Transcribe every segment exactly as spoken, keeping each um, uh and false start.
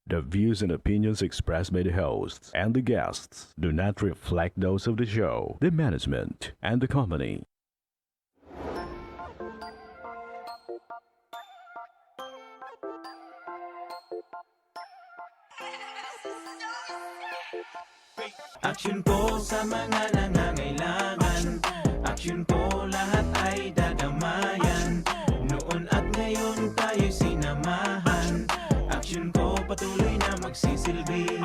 The views and opinions expressed by the hosts and the guests do not reflect those of the show, the management, and the company. Aksyon ko sa mga nangangailangan. Aksyon ko lahat ay dadamayan. Noon at ngayon tayo'y sinamahan. Aksyon ko patuloy na magsisilbi.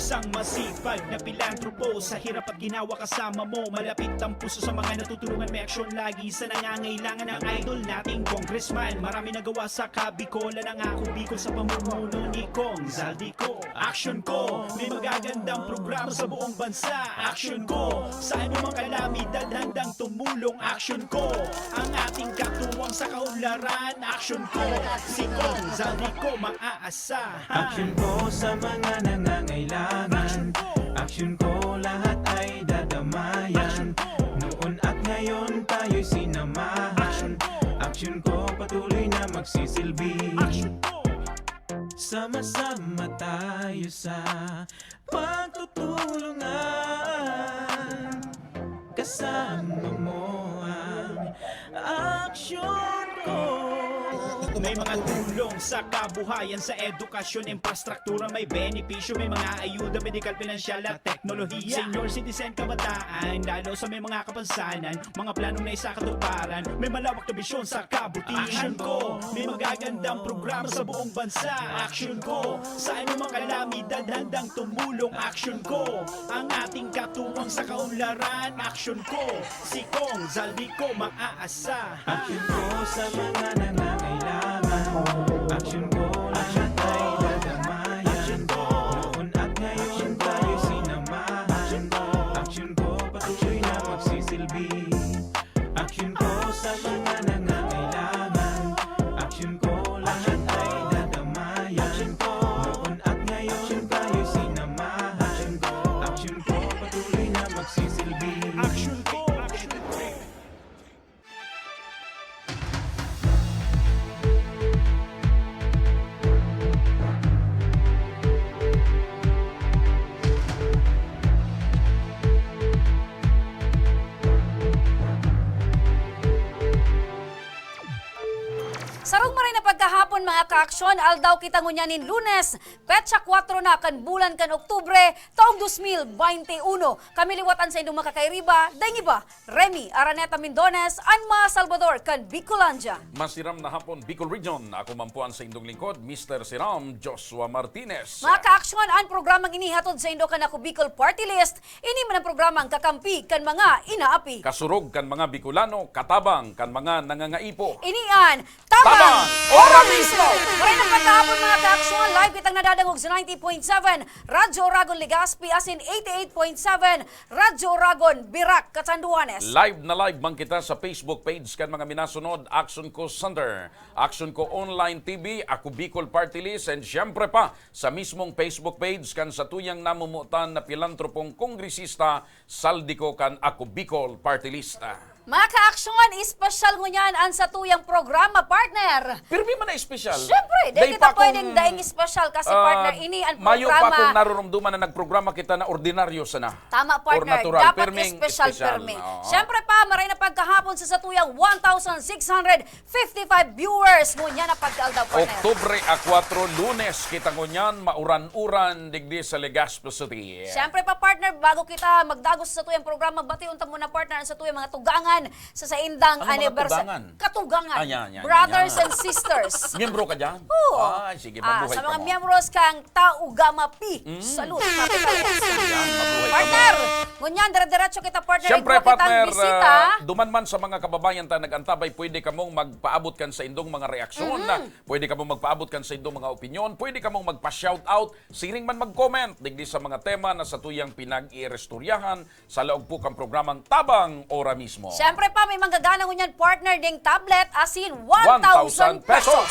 Isang masipag na pilantropo. Sa hirap at ginawa kasama mo. Malapit ang puso sa mga natutulungan. May aksyon lagi sa nangangailangan. Ang idol nating congressman. Marami nagawa sa Kabikolan. Ang Ako Bicol sa pamumuno ni Cong Zaldy ko. Aksyon ko, may magagandang programa sa buong bansa. Aksyon ko, sa anumang kalamidad handang tumulong. Aksyon ko, ang ating katuwang sa kaunlaran. Aksyon ko, si Cong Zaldy ko maaasahan. Aksyon ko sa mga nangangailangan. Aksyon ko, lahat ay dadamayan. Noon at ngayon tayo'y sinamahan. Aksyon ko, patuloy na magsisilbi. Aksyon ko. Sama-sama tayo sa pagtutulungan. Kasama mo ang aksyon ko. May mga tulong sa kabuhayan, sa edukasyon, infrastruktura, may benepisyo, may mga ayuda, medikal, pinansyal at teknolohiya. Senior citizen, kabataan, lalo sa may mga kapansanan, mga planong naisakatuparan, may malawak na bisyon sa kabutihan. Aksyon ko, may magagandang programa sa buong bansa. Aksyon ko, sa anumang kalamidad handang tumulong. Aksyon ko, ang ating katuwang sa kaunlaran. Aksyon ko, si Cong Zaldy ko maaasahan. Aksyon ko sa mga nangangailangan. Aksyon ko, lahat ay dadamayan. Noon at ngayon tayo sinamahan. Aksyon ko, patuloy na magsisilbi. Aksyon ko sa mga nangangailangan. Aksyon ko, lahat ay dadamayan. Noon at ngayon tayo sinamahan. Aksyon ko, patuloy na magsisilbi. Aksyon ko, aksyon ko. Sarong maray na pagkahapon, mga kaaksyon, aldaw kita ngunyan nin Lunes, petsa kwatro na kan bulan kan Oktubre, taong dos mil baynte uno. Kami liwat an saindong makakairiba, daing iba, Remy Araneta Mindones, an mga Salvador kan Bicolandia. Masiram na hapon, Bicol Region. Ako man po an saindong lingkod, Mister Siram, Joshua Martinez. Mga kaaksyon, an programang ini hatod saindo kan Ako Bicol Party List, ini man an programang kakampi kan mga inaapi. Kasurog kan mga Bicolano, katabang kan mga nangangaipo. Ini an Tabang! Tabang! Ora mismo! Maray na pagkahapon, mga kaaksyon, live kitang nadadangog sa ninety point seven Radyo Oragon Legazpi asin eighty-eight point seven Radyo Oragon, Virac, Catanduanes. Live na live man kita sa Facebook page kan mga minasunod, Aksyon Ko Center, Aksyon Ko Online T V, Ako Bicol Party List, and syempre pa, sa mismong Facebook page kan satuyang namomotan na pilantropong kongresista, Zaldy Ko kan Ako Bicol Party List. Mga kaaksyon, espesyal ngunyan an satuyang programa, partner. Pirmi man na espesyal. Siyempre, dai kita pwedeng daing espesyal kasi, ah, partner, ini an programa. Mayo pa akong narurumduman na nagprograma kita na ordinaryo sana. Tama, partner. Dapat espesyal, pirmi. Siyempre pa, maray na pagkahapon sa satuyang one thousand six hundred fifty-five viewers ngunyan na pagkaaldaw, partner. Oktubre a kwatro, Lunes, kita ngunyan, mauran-uran, digdi sa Legazpi City. Siyempre pa, partner, bago kita magdagos sa satuyang programa, bation ta muna, partner, ang satuyang mga tugangan sa saindang anniversary. Ano mga tugangan? Katugangan. Ah, yan, yan, yan. Brothers and sisters. Miyembro ka dyan? Oo. Ay, sige, mabuhay ka mo. Ah, sa mga miyembros kang Taugama P. Mm. Salute, capital S. Yan, mabuhay ka mo. Partner, ngunyan, dire-diretso kita, partner. Siyempre, partner, ah, duman man sa mga kababayan ta nag-antabay, pwede kamong magpaabot kan saindong mga reaksyon. Mm-hmm. Pwede kamong magpaabot kan saindong mga opinyon. Pwede kamong magpa-shout out. Siring man mag-comment digdi sa mga tema na satuyang pinag-iiristoryahan sa laog po kan programang Tabang Ora Mismo. Siyempre pa, may manggagana ngunyan, partner, ding tablet asin one thousand pesos. One thousand pesos.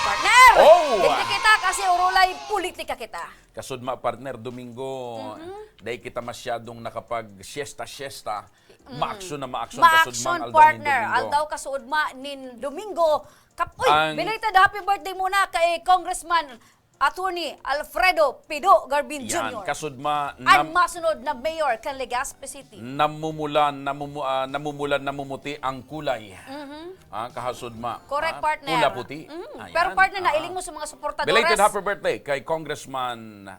Partner! Oh! Digdi kita kasi orolay politika kita. Kasudma, partner, Domingo, mm-hmm, dai kita masyadong nakapag-siesta-siesta. Mm. Maaksyon na maaksyon, kasudma, partner. Aldaw kasuudma nin Domingo. Kap-, uy, ang belated happy birthday muna kay Congressman Attorney Alfredo Pido Garbin Yan, Junior. Kasudma, Ang nam- masunod na mayor kan Legazpi City. Namumulan, namumu-, ah, namumulan, namumuti ang kulay. Mhm. Ah, kahasudma. Correct, Ah, partner. Pula puti. Mm. Ayan. Pero, partner, Ah. nailing mo sa mga suportadores. Belated happy birthday kay Congressman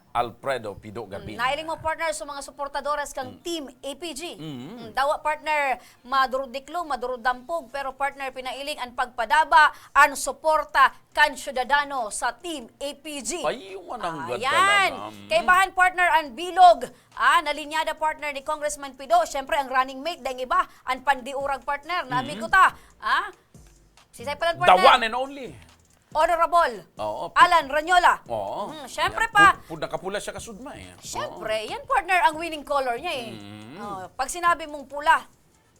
Alfredo Pido Garbin. Mm, nailing mo, partner, sa mga suportadores kang Mm. Team A P G. Mm. Mm, dawa, partner, madurudiklo, madurudampog, pero, partner, pinailing an pagpadaba, an suporta kan syudadano sa Team A P G. Ay, yung mananggad Ayan. talaga. Mm. Kaibahan, partner, an bilog, ah, na linyada, partner, ni Congressman Pido. Siyempre, ang running mate, daing iba, an pandiurag, partner, na Mm. amigo ta. Ah? Si Saipalan, The partner. one and only. Honorable Oo, pu- Alan Ranyola. Oo. Mhm, syempre Yan. pa. Pu-, pu-, nakapula siya kasudma eh. Siyempre, Oo. yan, partner, ang winning color niya eh. Mm. Oh, pag sinabi mong pula,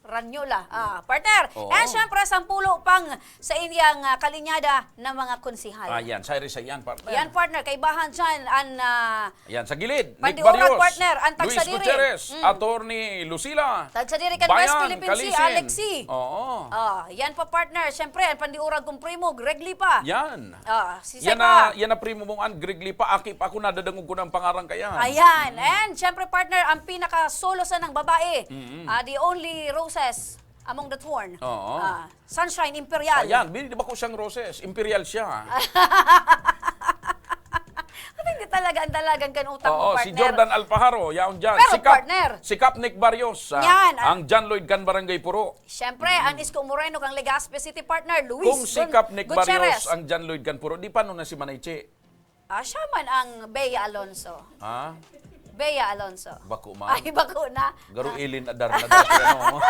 Ranyola. Ah, partner. Oo. And siyempre, sampulo pang sa inyang, ah, kalinyada na mga konsihal. Ah, yan. Sorry sa yan, partner. Yan, partner. Kaibahan dyan, an, ah, Ayan, sa gilid, Nick Pandiurag, Barrios, partner, ang tagsadiri. Luis Gutierrez, Mm. Attorney Lucila, Tagsadiri kan West Bayan, Philippine Sea, Calisin. Alexi. Oo. Ah, yan pa, partner. Siyempre, ang pandiurag kong primo, Greg Lipa. Yan. Ah, si Yan Seka. na, yan na primo mong an, Greg Lipa, aki pa ako, nadadangog ko na ang pangaran kaya. Ayan. Mm. And, siyempre, partner, ang pinaka-solo sa ng babae, Mm. ah, the only roses among the thorn. Oo. Ah, Sunshine Imperial. Ayan, bini-, di ba ko siyang roses? Imperial siya. At hindi talaga ang dalagan kan utak mo, Oo, si partner. Jordan Alpajaro, yaon dyan. Pero, Si Kap-, partner. si Kap Nick Barrios, ah, Yan, ah. ang John Lloyd kan Barangay Puro. Siyempre, Mm. ang Isko Moreno kang Legazpi City, partner, Luis Kung si Gun-, Kap Nick Gutierrez. Barrios ang John Lloyd kan Puro, di paano na si Manaychi? Ah, siya man ang Bea Alonso. Ha? Bea Alonso. Bako man. Ay, bako na. Garo Ah. Ilin Adar na dati, ano?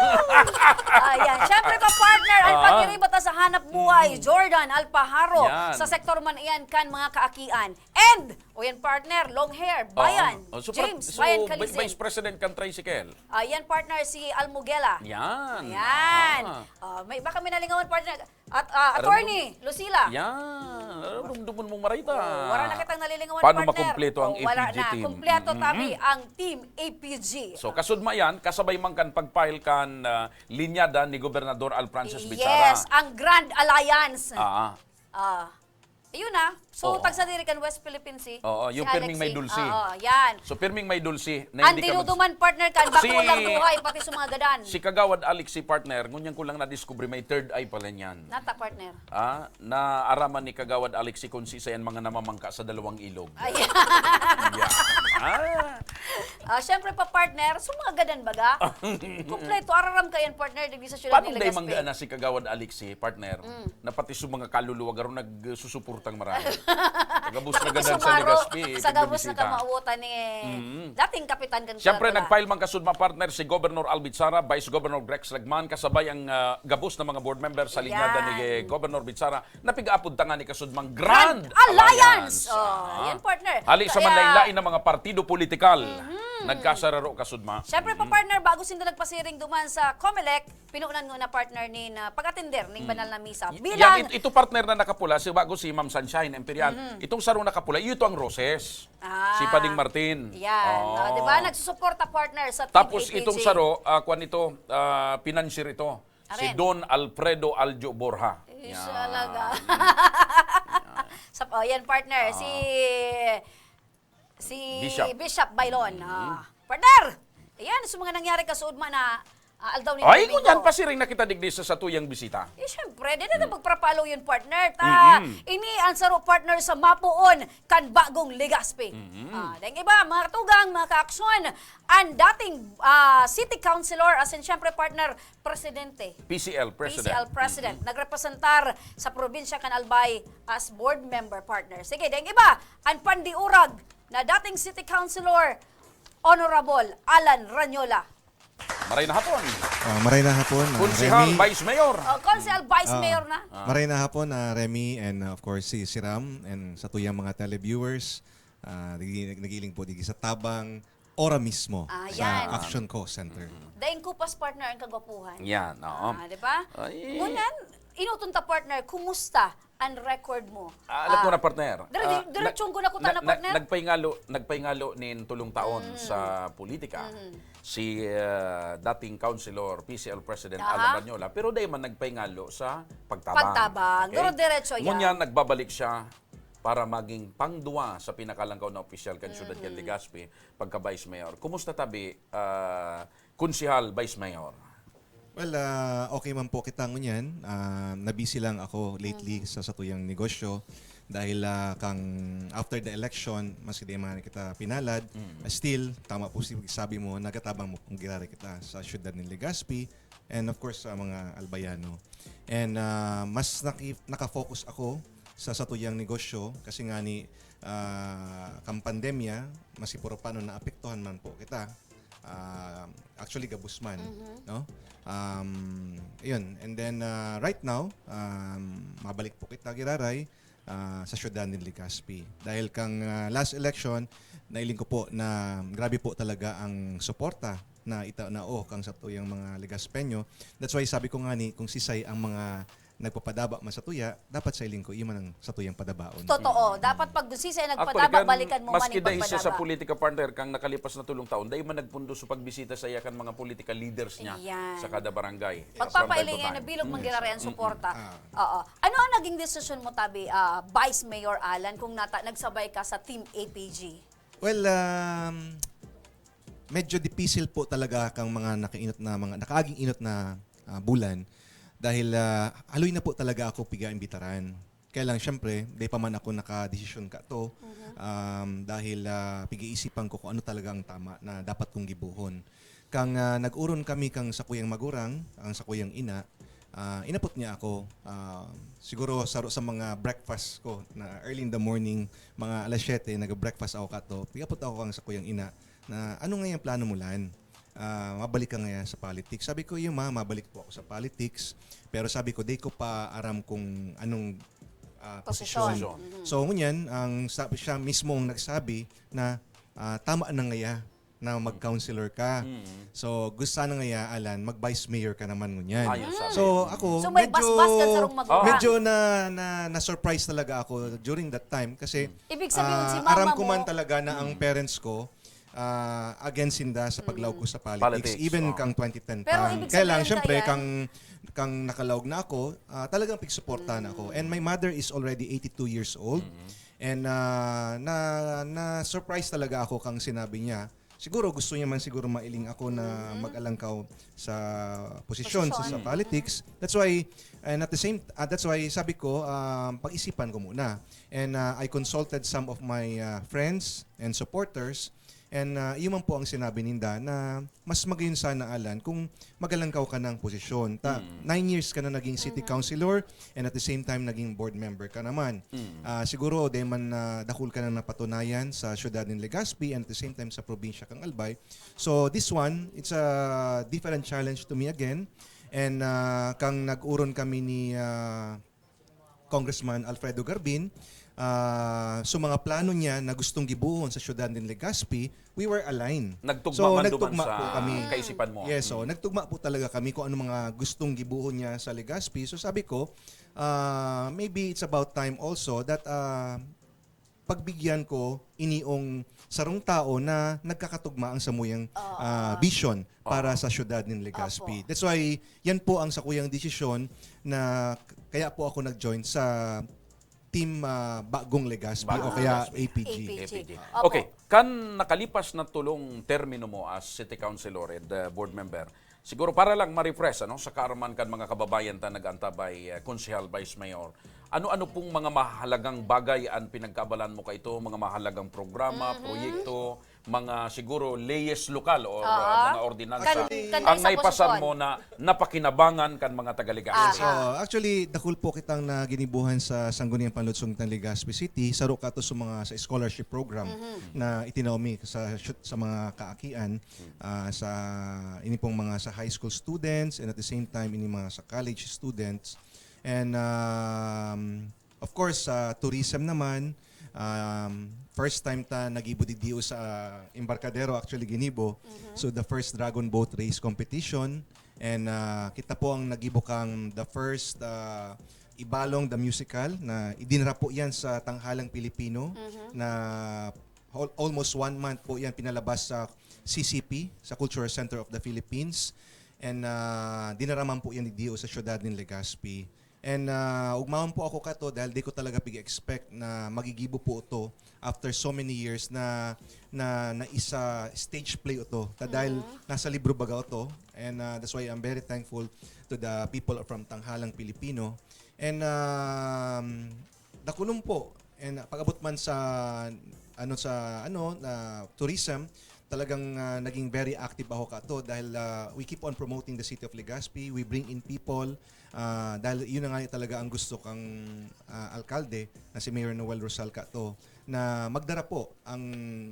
Ayan. Siyempre pa, partner, ang Ah. pagiriba ta sa hanap buhay, Mm. Jordan Alpajaro, Yan. sa sektor man iyan kan mga kaakian. And, o yan, partner, long hair, Oo. Bayan, Oh, so, James, so, Bayan vi-, Calizin. Vice President kan tricycle. Ayan, partner, si Almugela. Yan. Ayan. Ah. Ah, may, baka may nalingawan, partner. At, ah, Aram Attorney mo? Lucila. Yan. Aram, dumdumon mong marita. Oh, wala na kitang nalilingawan, Paano partner? makumpleto ang Oh, wala A P G na. team? Kumpleto Mm-mm. tabi ang Team A P G. So, kasudma yan, kasabay man kan pag-file kan, ah, linyada ni Gobernador Al Francis Bichara. Yes, ang Grand Alliance. Ah. Ah. Ayun na. So, Oo. tagsadiri kan West Philippine Sea, Oo, si yung pirming may Alexi. dulce. Oo, yan. So, pirming may dulce na Ang hindi ka mag- dinuduman, partner, kan bako Si lang buhay, pati sa mga gadan. Si Kagawad Alexi, partner, ngunyan ko lang nadiskubre, may third eye pala niyan. Nata, partner. Ah, naaraman ni Kagawad Alexi kung sisay an mga namamangka sa dalawang ilog. Ayan. Yeah. Ah. Ah, syempre pa, partner, sa mga gadan baga. Kompleto, araram ka yan, partner, digdi sa syudad Paano ni day Legazpi. mangga na si Kagawad Alexi, partner? Mm. Na pati sa mga kaluluwa, garo nagsusuportang marami. Gabos na Pati gadan sa sumaro, Legazpi, sa gabos na pinagbibisita. kamautan ni Mm. dating kapitan kan Siyempre, Kulang-Kulang. nag-file man kasudma, partner, si Governor Albi Sara, Vice Governor Grex Lagman, kasabay ang, ah, gabos na mga board member sa linyada ni Yan. Governor Bichara, na pig-apod ta nga ni kasudmang Grand Grand Alliance. Alliance. Oh, Ah. yan, partner. Hali sa Kaya manlain-lain na mga partido politikal, Mhm. nagkasararo kasudma. Siyempre pa, Mhm. partner, bago sinda nagpasiring duman sa Comelec, pinunan ngona, partner, nin, ah, pag-atender ning Mm. banal na misa. Y-, Bilang yan, it-, ito, partner, na nakapula, si, bago si Ma'am Sunshine Imperial. Mhm. Itong sarong nakapula, ito ang roses. Ah. Si Pading Martin. Yan. Oo. Ah, di ba? Nagsusuporta, partner, sa Team Tapos A P G. itong saro, ah, kwan ito, ah, financier ito. Si Aren. Don Alfredo Aljo Borja. Eh, Yan. siya talaga. Yan. Sa, oh, yan, partner. Ah. Si, si Bishop. Bishop Bailon. Mm. Ah. Partner! Ayan, sa mga nangyari kasuodma na, ah, aldaw ni Ay, Domingo. ngunyan pa siring na kita digdi sa satuyang bisita. Eh, syempre, di na Mm. magpapalo yun, partner. Ta, Mm-mm. ini ang saro, partner, sa mapoon kan bagong Legazpi. Mm-mm. Ah, dahil iba, mga katugang, mga kaaksyon, ang dating, ah, city councilor, as in, syempre, partner, presidente. P C L president. P C L president. Mm-mm. Nagrepresentar sa probinsya kan Albay as board member, partner. Sige, dahil iba, ang pandiurag na dating city councilor, Honorable Alan Ranyola. Maray na hapon. Ah, maray na hapon, ah, Konsehal, Remy. Vice Mayor. Oh, Konsehal, Vice Ah, Mayor na. Ah. Maray na hapon, ah, Remy, and, uh, of course, si, si Ram, and sa tuyang mga televiewers, ah, nag-, nag-iling po digi sa Tabang, ora mismo, Ah, sa yan. Action Call Center. Mm. Daing kupas, partner, ang kagwapuhan. Yan, oo. Ah, di ba? Ay. Ngunyan, inuton ta, partner, kumusta ang record mo? Ah, alam ko Ah. na, partner. Dire-, Ah, dire-, diretsong na, ko na, na, na, partner. nagpahingalo, nagpahingalo nin tulong taon Mm. sa politika. Mm. Si, ah, dating councilor, P C L President Aha. Alan Ranyola, pero dai man nagpahingalo sa pagtabang. Pagtabang. Okay? Dire-diretso yan. Ngunyan, nagbabalik siya para maging pangduwa sa pinakalangkaw na opisyal kan siyudad kan Legazpi pagka Vice Mayor. Kumusta tabi, ah, Konsehal, Vice Mayor? Well, ah, okay man po kita ngunyan. Ah, nabisi lang ako lately sa satuyang negosyo dahil ah, kang after the election, maski di man kita pinalad, ah, still, tama po si sabi mo, nagatabang mo kung girare kita sa siyudad ng Legazpi and of course sa mga Albayano. And ah, mas naki- nakafocus ako sa satuyang negosyo kasi nga ni ah, kang pandemya, maski puro paano naapektuhan man po kita. Ah, actually, gabos man, no? Um, yun. And then, ah, right now, um, mabalik po kita giraray ah, sa siyudad ng Legazpi. Dahil kang ah, last election, nailing ko po na grabe po talaga ang suporta na ita na oh kang satuyang mga Legazpeño. That's why sabi ko nga ni, kung sisay ang mga nagpapadaba man sa tuya, dapat sa iling ko, iyo man ang satuyang padabaon. Totoo. Dapat pag sisay nagpadaba, balikan mo man Maski yung dahil siya sa pagpadaba. Politika, partner, kang nakalipas na tulong taon, dahil man nagpundo sa pagbisita sa iya kan mga political leaders niya Yan. sa kada barangay. Pagpapailingan na bilog manggiraray ang suporta. Oo. Ano ang naging desisyon mo, tabi, ah, Vice Mayor Alan, kung nata nagsabay ka sa Team A P G? Well, um, medyo dipisil po talaga kang mga nakainot na mga nakaaging inot na ah, bulan dahil ah, haloy na po talaga ako piga-imbitaran. Kaya lang, syempre, di pa man ako nakadesisyon kato um, dahil ah, pig-iisipan ko kung ano talaga ang tama na dapat kong gibuhon. Kang ah, nag-uron kami kang sakuyang magurang, ang sakuyang ina, ah, inapot niya ako. Ah, siguro saro sa mga breakfast ko na early in the morning, mga alas siyete, nag-breakfast ako kato. Pigapot ako kang sakuyang ina na, "Ano nga yung plano mo, Lan? Ah, mabalik ka nga sa politics?" Sabi ko, "Iyo, ma, mabalik po ako sa politics." Pero sabi ko, "Di ko pa aram kung anong ah, Posisyon. posisyon." So, ngunyan, ang sabi, siya mismo ang nagsabi na ah, tama na ngaya na mag-counselor ka. So, gusto sana ngaya, Alan, mag-vice mayor ka naman ngunyan. Ayun, sabi. So, ako, So, may medyo, basbas ka sa rong magulang. medyo na, na, na-surprise talaga ako during that time kasi Ibig sabihin, ah, si mama aram ko mo- man talaga na ang parents ko ah, against sinda sa paglaog ko sa politics, Politics, even oh. kang twenty ten Pero pa. ibig Kaya lang, sabihin, syempre, Dayan- kang, kang nakalaog na ako, ah, talagang pigsuportahan ako. And my mother is already eighty-two years old. And ah, na, na-surprise talaga ako kang sinabi niya. Siguro gusto niya man siguro mailing ako na mag-alangkaw sa posisyon, sa, sa Posisyon. politics. That's why, and at the same, ah, that's why sabi ko, ah, pag-isipan ko muna. And ah, I consulted some of my ah, friends and supporters. And ah, iyo man po ang sinabi ninda na mas magayon sana, Alan, kung magalangkaw ka ng posisyon. Ta, nine years ka na naging city councilor and at the same time naging board member ka naman. Ah, siguro, di man na dakul ka nang napatunayan sa siyudad ng Legazpi and at the same time sa probinsya kang Albay. So this one, it's a different challenge to me again. And ah, kang nag-uron kami ni ah, Congressman Alfredo Garbin, ah, so mga plano niya na gustong gibuhon sa siyudad ng Legazpi, we were aligned. Nagtugma So, man duman nagtugma sa po kami. kaisipan mo. Yes, so nagtugma po talaga kami kung ano mga gustong gibuhon niya sa Legazpi. So sabi ko, ah, maybe it's about time also that ah, pagbigyan ko iniong sarong tao na nagkakatugma ang samuyang ah, vision para sa siyudad ng Legazpi. Opo. That's why yan po ang sakuyang desisyon na k- kaya po ako nag-join sa Team ah, Bagong Legazpi o Bagong kaya Legazpi. A P G. A P G. A P G. Opo. Okay, kan nakalipas na tulong termino mo as city councilor and uh, board member, siguro para lang ma-refresh ano, sa kaaraman kan mga kababayan ta nag-antabay, uh, konsehal, vice mayor, ano-ano pong mga mahalagang bagay ang pinagkaabalan mo kaito, mga mahalagang programa, proyekto, mga siguro leyes lokal o uh, mga ordinansa Kan- kan ang sa naipasar posisyon. mo na napakinabangan kan mga taga-Legazpi? So, actually, dakul po kitang na ginibuhan sa Sangguniang Panlunsong ng Legazpi City, saro kato sa mga sa scholarship program na itinao mi sa sa mga kaakian ah, sa ini pong mga sa high school students and at the same time ini mga sa college students. And um, of course, sa tourism naman, um, first time ta nagibo digdi sa Embarcadero, actually ginibo. So the first Dragon Boat Race Competition. And ah, kita po ang nagibo kang the first ah, Ibalong the Musical na idinara po yan sa tanghalang Pilipino na al- almost one month po yan pinalabas sa C C P, sa Cultural Center of the Philippines. And ah, dinara man po yan digdi sa siyudad ng Legazpi. And, ah, ugmahon po ako kato dahil di ko talaga pig-expect na magigibo po ito after so many years na, na, na isa stage play ito. Ta dahil Mhm. nasa libro baga ito. And, ah, that's why I'm very thankful to the people from Tanghalang Pilipino. And, um, dakulon po. And, ah, pag-abot man sa, ano, sa, ano, na tourism, talagang, ah, naging very active ako kato dahil, ah, we keep on promoting the city of Legazpi. We bring in people, ah, dahil yun na nga talaga ang gusto kang, ah, alkalde na si Mayor Noel Rosal kato, na magdara po ang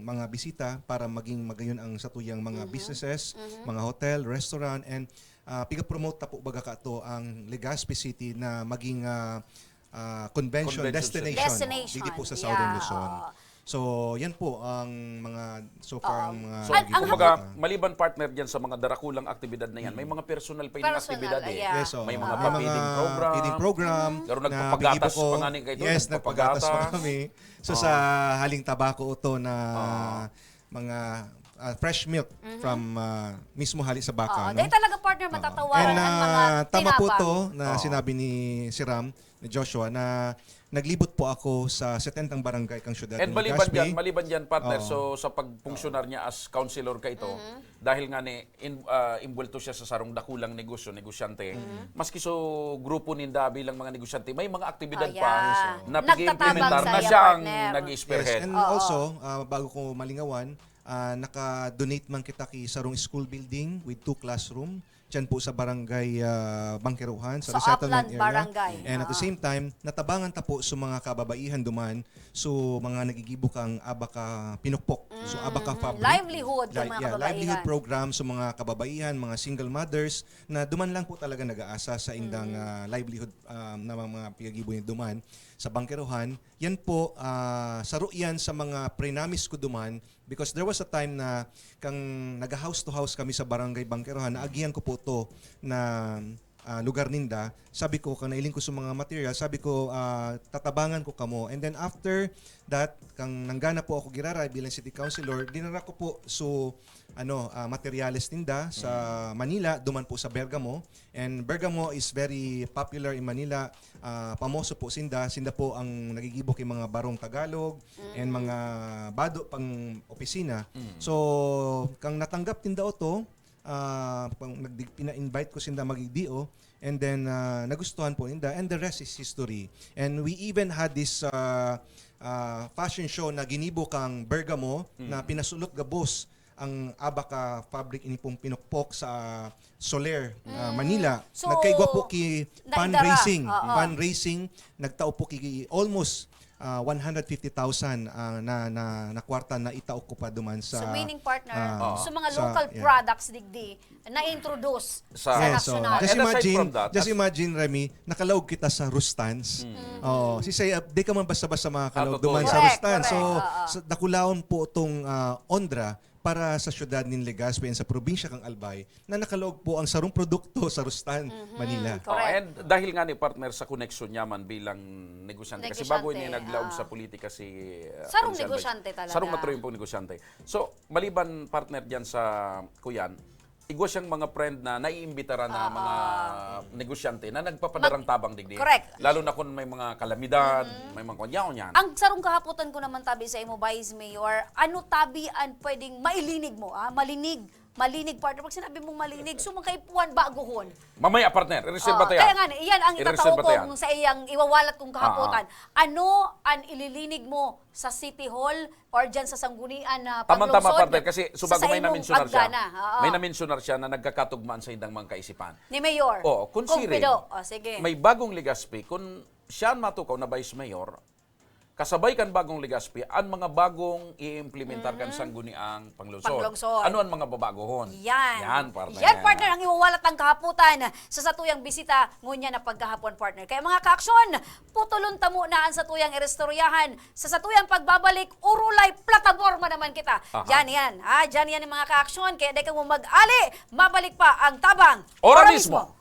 mga bisita para maging magayon ang satuyang mga Mhm. businesses, Mhm. mga hotel, restaurant, and, ah, piga-promote ta po baga kato ang Legazpi City na maging, ah, ah, convention Convention destination center. Destination, digdi po sa Southern yeah, Luzon. Oo. So, yan po ang mga, so far, Oo. ang mga An-, ang Kumbaga, hapon. maliban, partner, dyan sa mga darakulang aktibidad na yan, may Mm. mga personal pa yung Personal, aktibidad, eh. ayan. Yes, oo. May mga May pa-feeding mga program. feeding program Pero na nagpapagatas binibo ko. pa nga ni kayo, Yes, nagpapagatas pa nagpapagatas. kami. So, Oo. sa haling tabako ito na Oo. mga, ah, fresh milk Mhm. from, ah, mismo hali sa baka, Oo, no? dahil talaga, partner, Oo. matatawaran And, ang mga ah, tama po tinapang. to na Oo. sinabi ni si Ram, ni Joshua, na naglibot po ako sa setentang barangay kang siyudad And ng maliban Legazpi. dyan, maliban dyan, partner, Oo. so sa pagpunsyonar niya as councilor ka ito, Mhm. dahil nga ni, in-, ah, inbuwelto siya sa sarong dakulang negosyo, negosyante, Mhm. maski so grupo ninda bilang mga negosyante, may mga aktibidad Ah, pa yeah. na Nagtatabang pig-implementar na sa'yo, siyang partner. nag-spearhead. Yes, and Oo. also, ah, bago ko malingawan, ah, naka-donate man kita ki sarong school building with two classroom. Diyan po sa barangay, ah, Bangkerohan, sa Sa resettlement Aplan area. Barangay. And at the Ah. same time, natabangan ta po sa mga kababaihan duman, so mga nagigibo kang abaka pinukpok. So, Mm, abaka fabric. livelihood ng Li-, mga yeah, kababaihan. livelihood program sa mga kababaihan, mga single mothers, na duman lang po talaga nag-aasa sa indang, Mm. ah, livelihood, ah, na mga, mga pinagibo niya duman sa Bangkerohan. Yan po, ah, saro yan sa mga pre-namis ko duman because there was a time na kang nag-house to house kami sa Barangay Bangkerohan, naagihan ko po to na, ah, lugar ninda. Sabi ko, kang nailing ko sa mga material, sabi ko, ah, "Tatabangan ko kamo." And then after that, kang nanggana po ako giraray bilang city councilor, dinara ko po so, ano, ah, materyales ninda sa Mm. Manila, duman po sa Bergamo. And Bergamo is very popular in Manila. Ah, pamoso po sinda. Sinda po ang nagigibo ki mga barong Tagalog and Mm. mga bado pang opisina. Mm. So, kang natanggap ninda oto, ah, pang-, nagdi-, pina-invite ko sinda magigdi-o, and then, ah, nagustuhan po ninda, and the rest is history. And we even had this, ah, ah, fashion show na ginibo kang Bergamo na Mm. pinasulot gabos ang abaka fabric ini pong pinukpok sa Soler, ah, Mm. Manila. So, Nagkaigwa po ki naidara. fundraising. Oo. Fundraising, nagtao po ki almost, ah, one hundred fifty thousand, ah, na, na, na kwarta na itao ko pa duman sa, So, meaning, partner, ah, sa mga sa, local yeah. products digdi na-introduce Sa sa Yes, so, national. just And aside imagine, from that, just as imagine, Remy, nakalaog kita sa Rustans. Mm. Oo, si Say, ah, di ka man basta-basta makakalaog Ah, totoo duman yan. sa Correct, Rustans. So, correct. Oo. sa, dakulaon po tong, ah, ONDRA para sa siyudad nin Legazpi and sa probinsya kang Albay na nakalaog po ang sarong produkto sa Rustan, Mhm, Manila. Oh, correct. and dahil nga ni partner sa koneksyon niya man bilang negosyante, kasi Negosyante, bago ini naglaog ah. sa politika si, uh, Sarong Congressman Bay. negosyante talaga. Sarong matuloy pong negosyante. So, maliban partner diyan sa kuyan, igwa siyang mga friend na naiimbitaran na Ah, mga ah. negosyante na nagpapadarang Mag- tabang digdi. Correct. Lalo na kung may mga kalamidad, Mhm. may mga kuwan, yaon yan. Ang sarong kahapotan ko naman tabi sa imo, Vice Mayor, ano tabi an pwedeng mailinig mo, ah? Malinig, malinig, partner. Pag sinabi mong malinig, so mga kaipuhan, baguhon. Mamaya, partner, ireserba Oo, ta yan. kaya nga, iyan ang Ireserba itatao ta yan. kong sa iyang iwawalat kong kahapotan. Ah, ah. Ano an ililinig mo sa City Hall or dyan sa Sanggunian na Tama-tama, Panglungsod? partner, kasi Sa subago may saimong namensyunar siya. pagdana, oo. May namensyunar siya na nagkakatugmaan sa indang mga kaisipan. Ni Mayor. Oo, kung Kung siri, pido. O, sige. may bagong Legazpi, kung siya ang matukaw na Vice Mayor, kasabay kan bagong Legazpi, ang mga bagong i-implementar kan Mhm. Sangguniang Panglungsod. Panglungsod. Ano ang mga babagohon? Yan. Yan, partner. Yan, partner, ang iwawalat ng kahapotan sa satuyang bisita ngunyan na pagkahapon, partner. Kaya, mga kaaksyon, putulon ta muna ang satuyang iristoryahan. Sa satuyang pagbabalik, urulay plataporma naman kita. Aha. Diyan yan. Ah, diyan yan, mga kaaksyon. Kaya di ka mo mag-ali. Mabalik pa ang Tabang. Ora Ora mismo. mismo.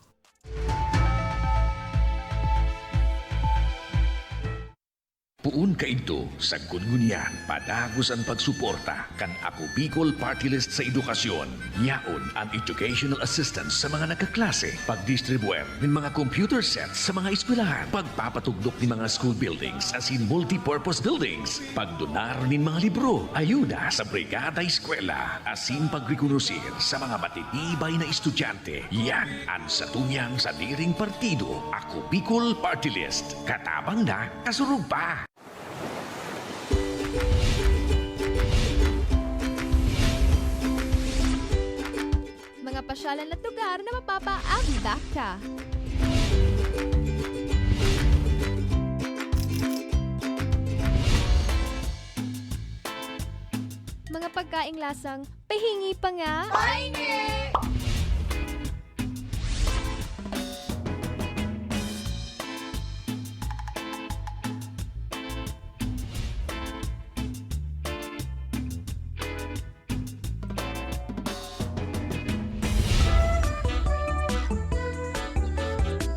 Poon kaidto, sagkod ngunyan, padagos an pagsuporta kan Ako Bicol Party List sa edukasyon. Yaon an educational assistance sa mga nagkaklase, pagdistribuer nin mga computer sets sa mga eskwelahan, pagpapatugdok nin mga school buildings asin multipurpose buildings, pagdonar nin mga libro, ayuda sa Brigada Eskwela, asin pagrekonosir sa mga matitibay na estudyante. Yan an satuyang sadiring partido, Ako Bicol Party List. Katabang na, kasurog pa! Mga pasyalan at lugar na mapapaagidak ka. Mga pagkaing lasang pahingi pa nga. Pahingi!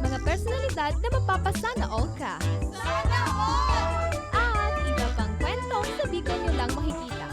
Mga personalidad na mapapasana all ka. Sana all! At iba pang kwentong sa Bicol nyo lang makikita.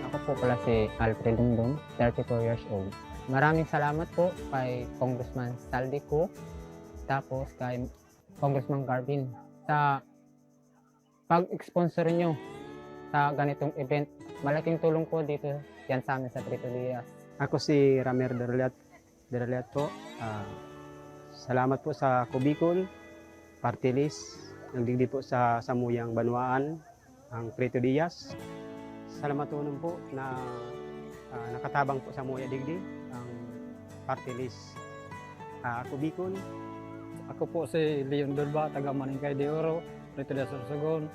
Ako po pala si Alfred Dundon, thirty-four years old. Maraming salamat po kay Congressman Saldi Co, tapos kay Congressman Garvin sa pag-sponsor nyo sa ganitong event. Malaking tulong po dito yan sa amin sa Prito Diaz. Ako si Ramer Derliat, Derliat po. Ah, salamat po sa Ako Bicol Party List. Nagdigdi po sa samuyang banwaan ang Prito Diaz. Salamaton po na, ah, nakatabang po samuya digdi ang Party List, ah, Ako Bicol. Ako po si Leon Dulba, taga Maningkay de Oro, Prito Diaz, Sorsogon.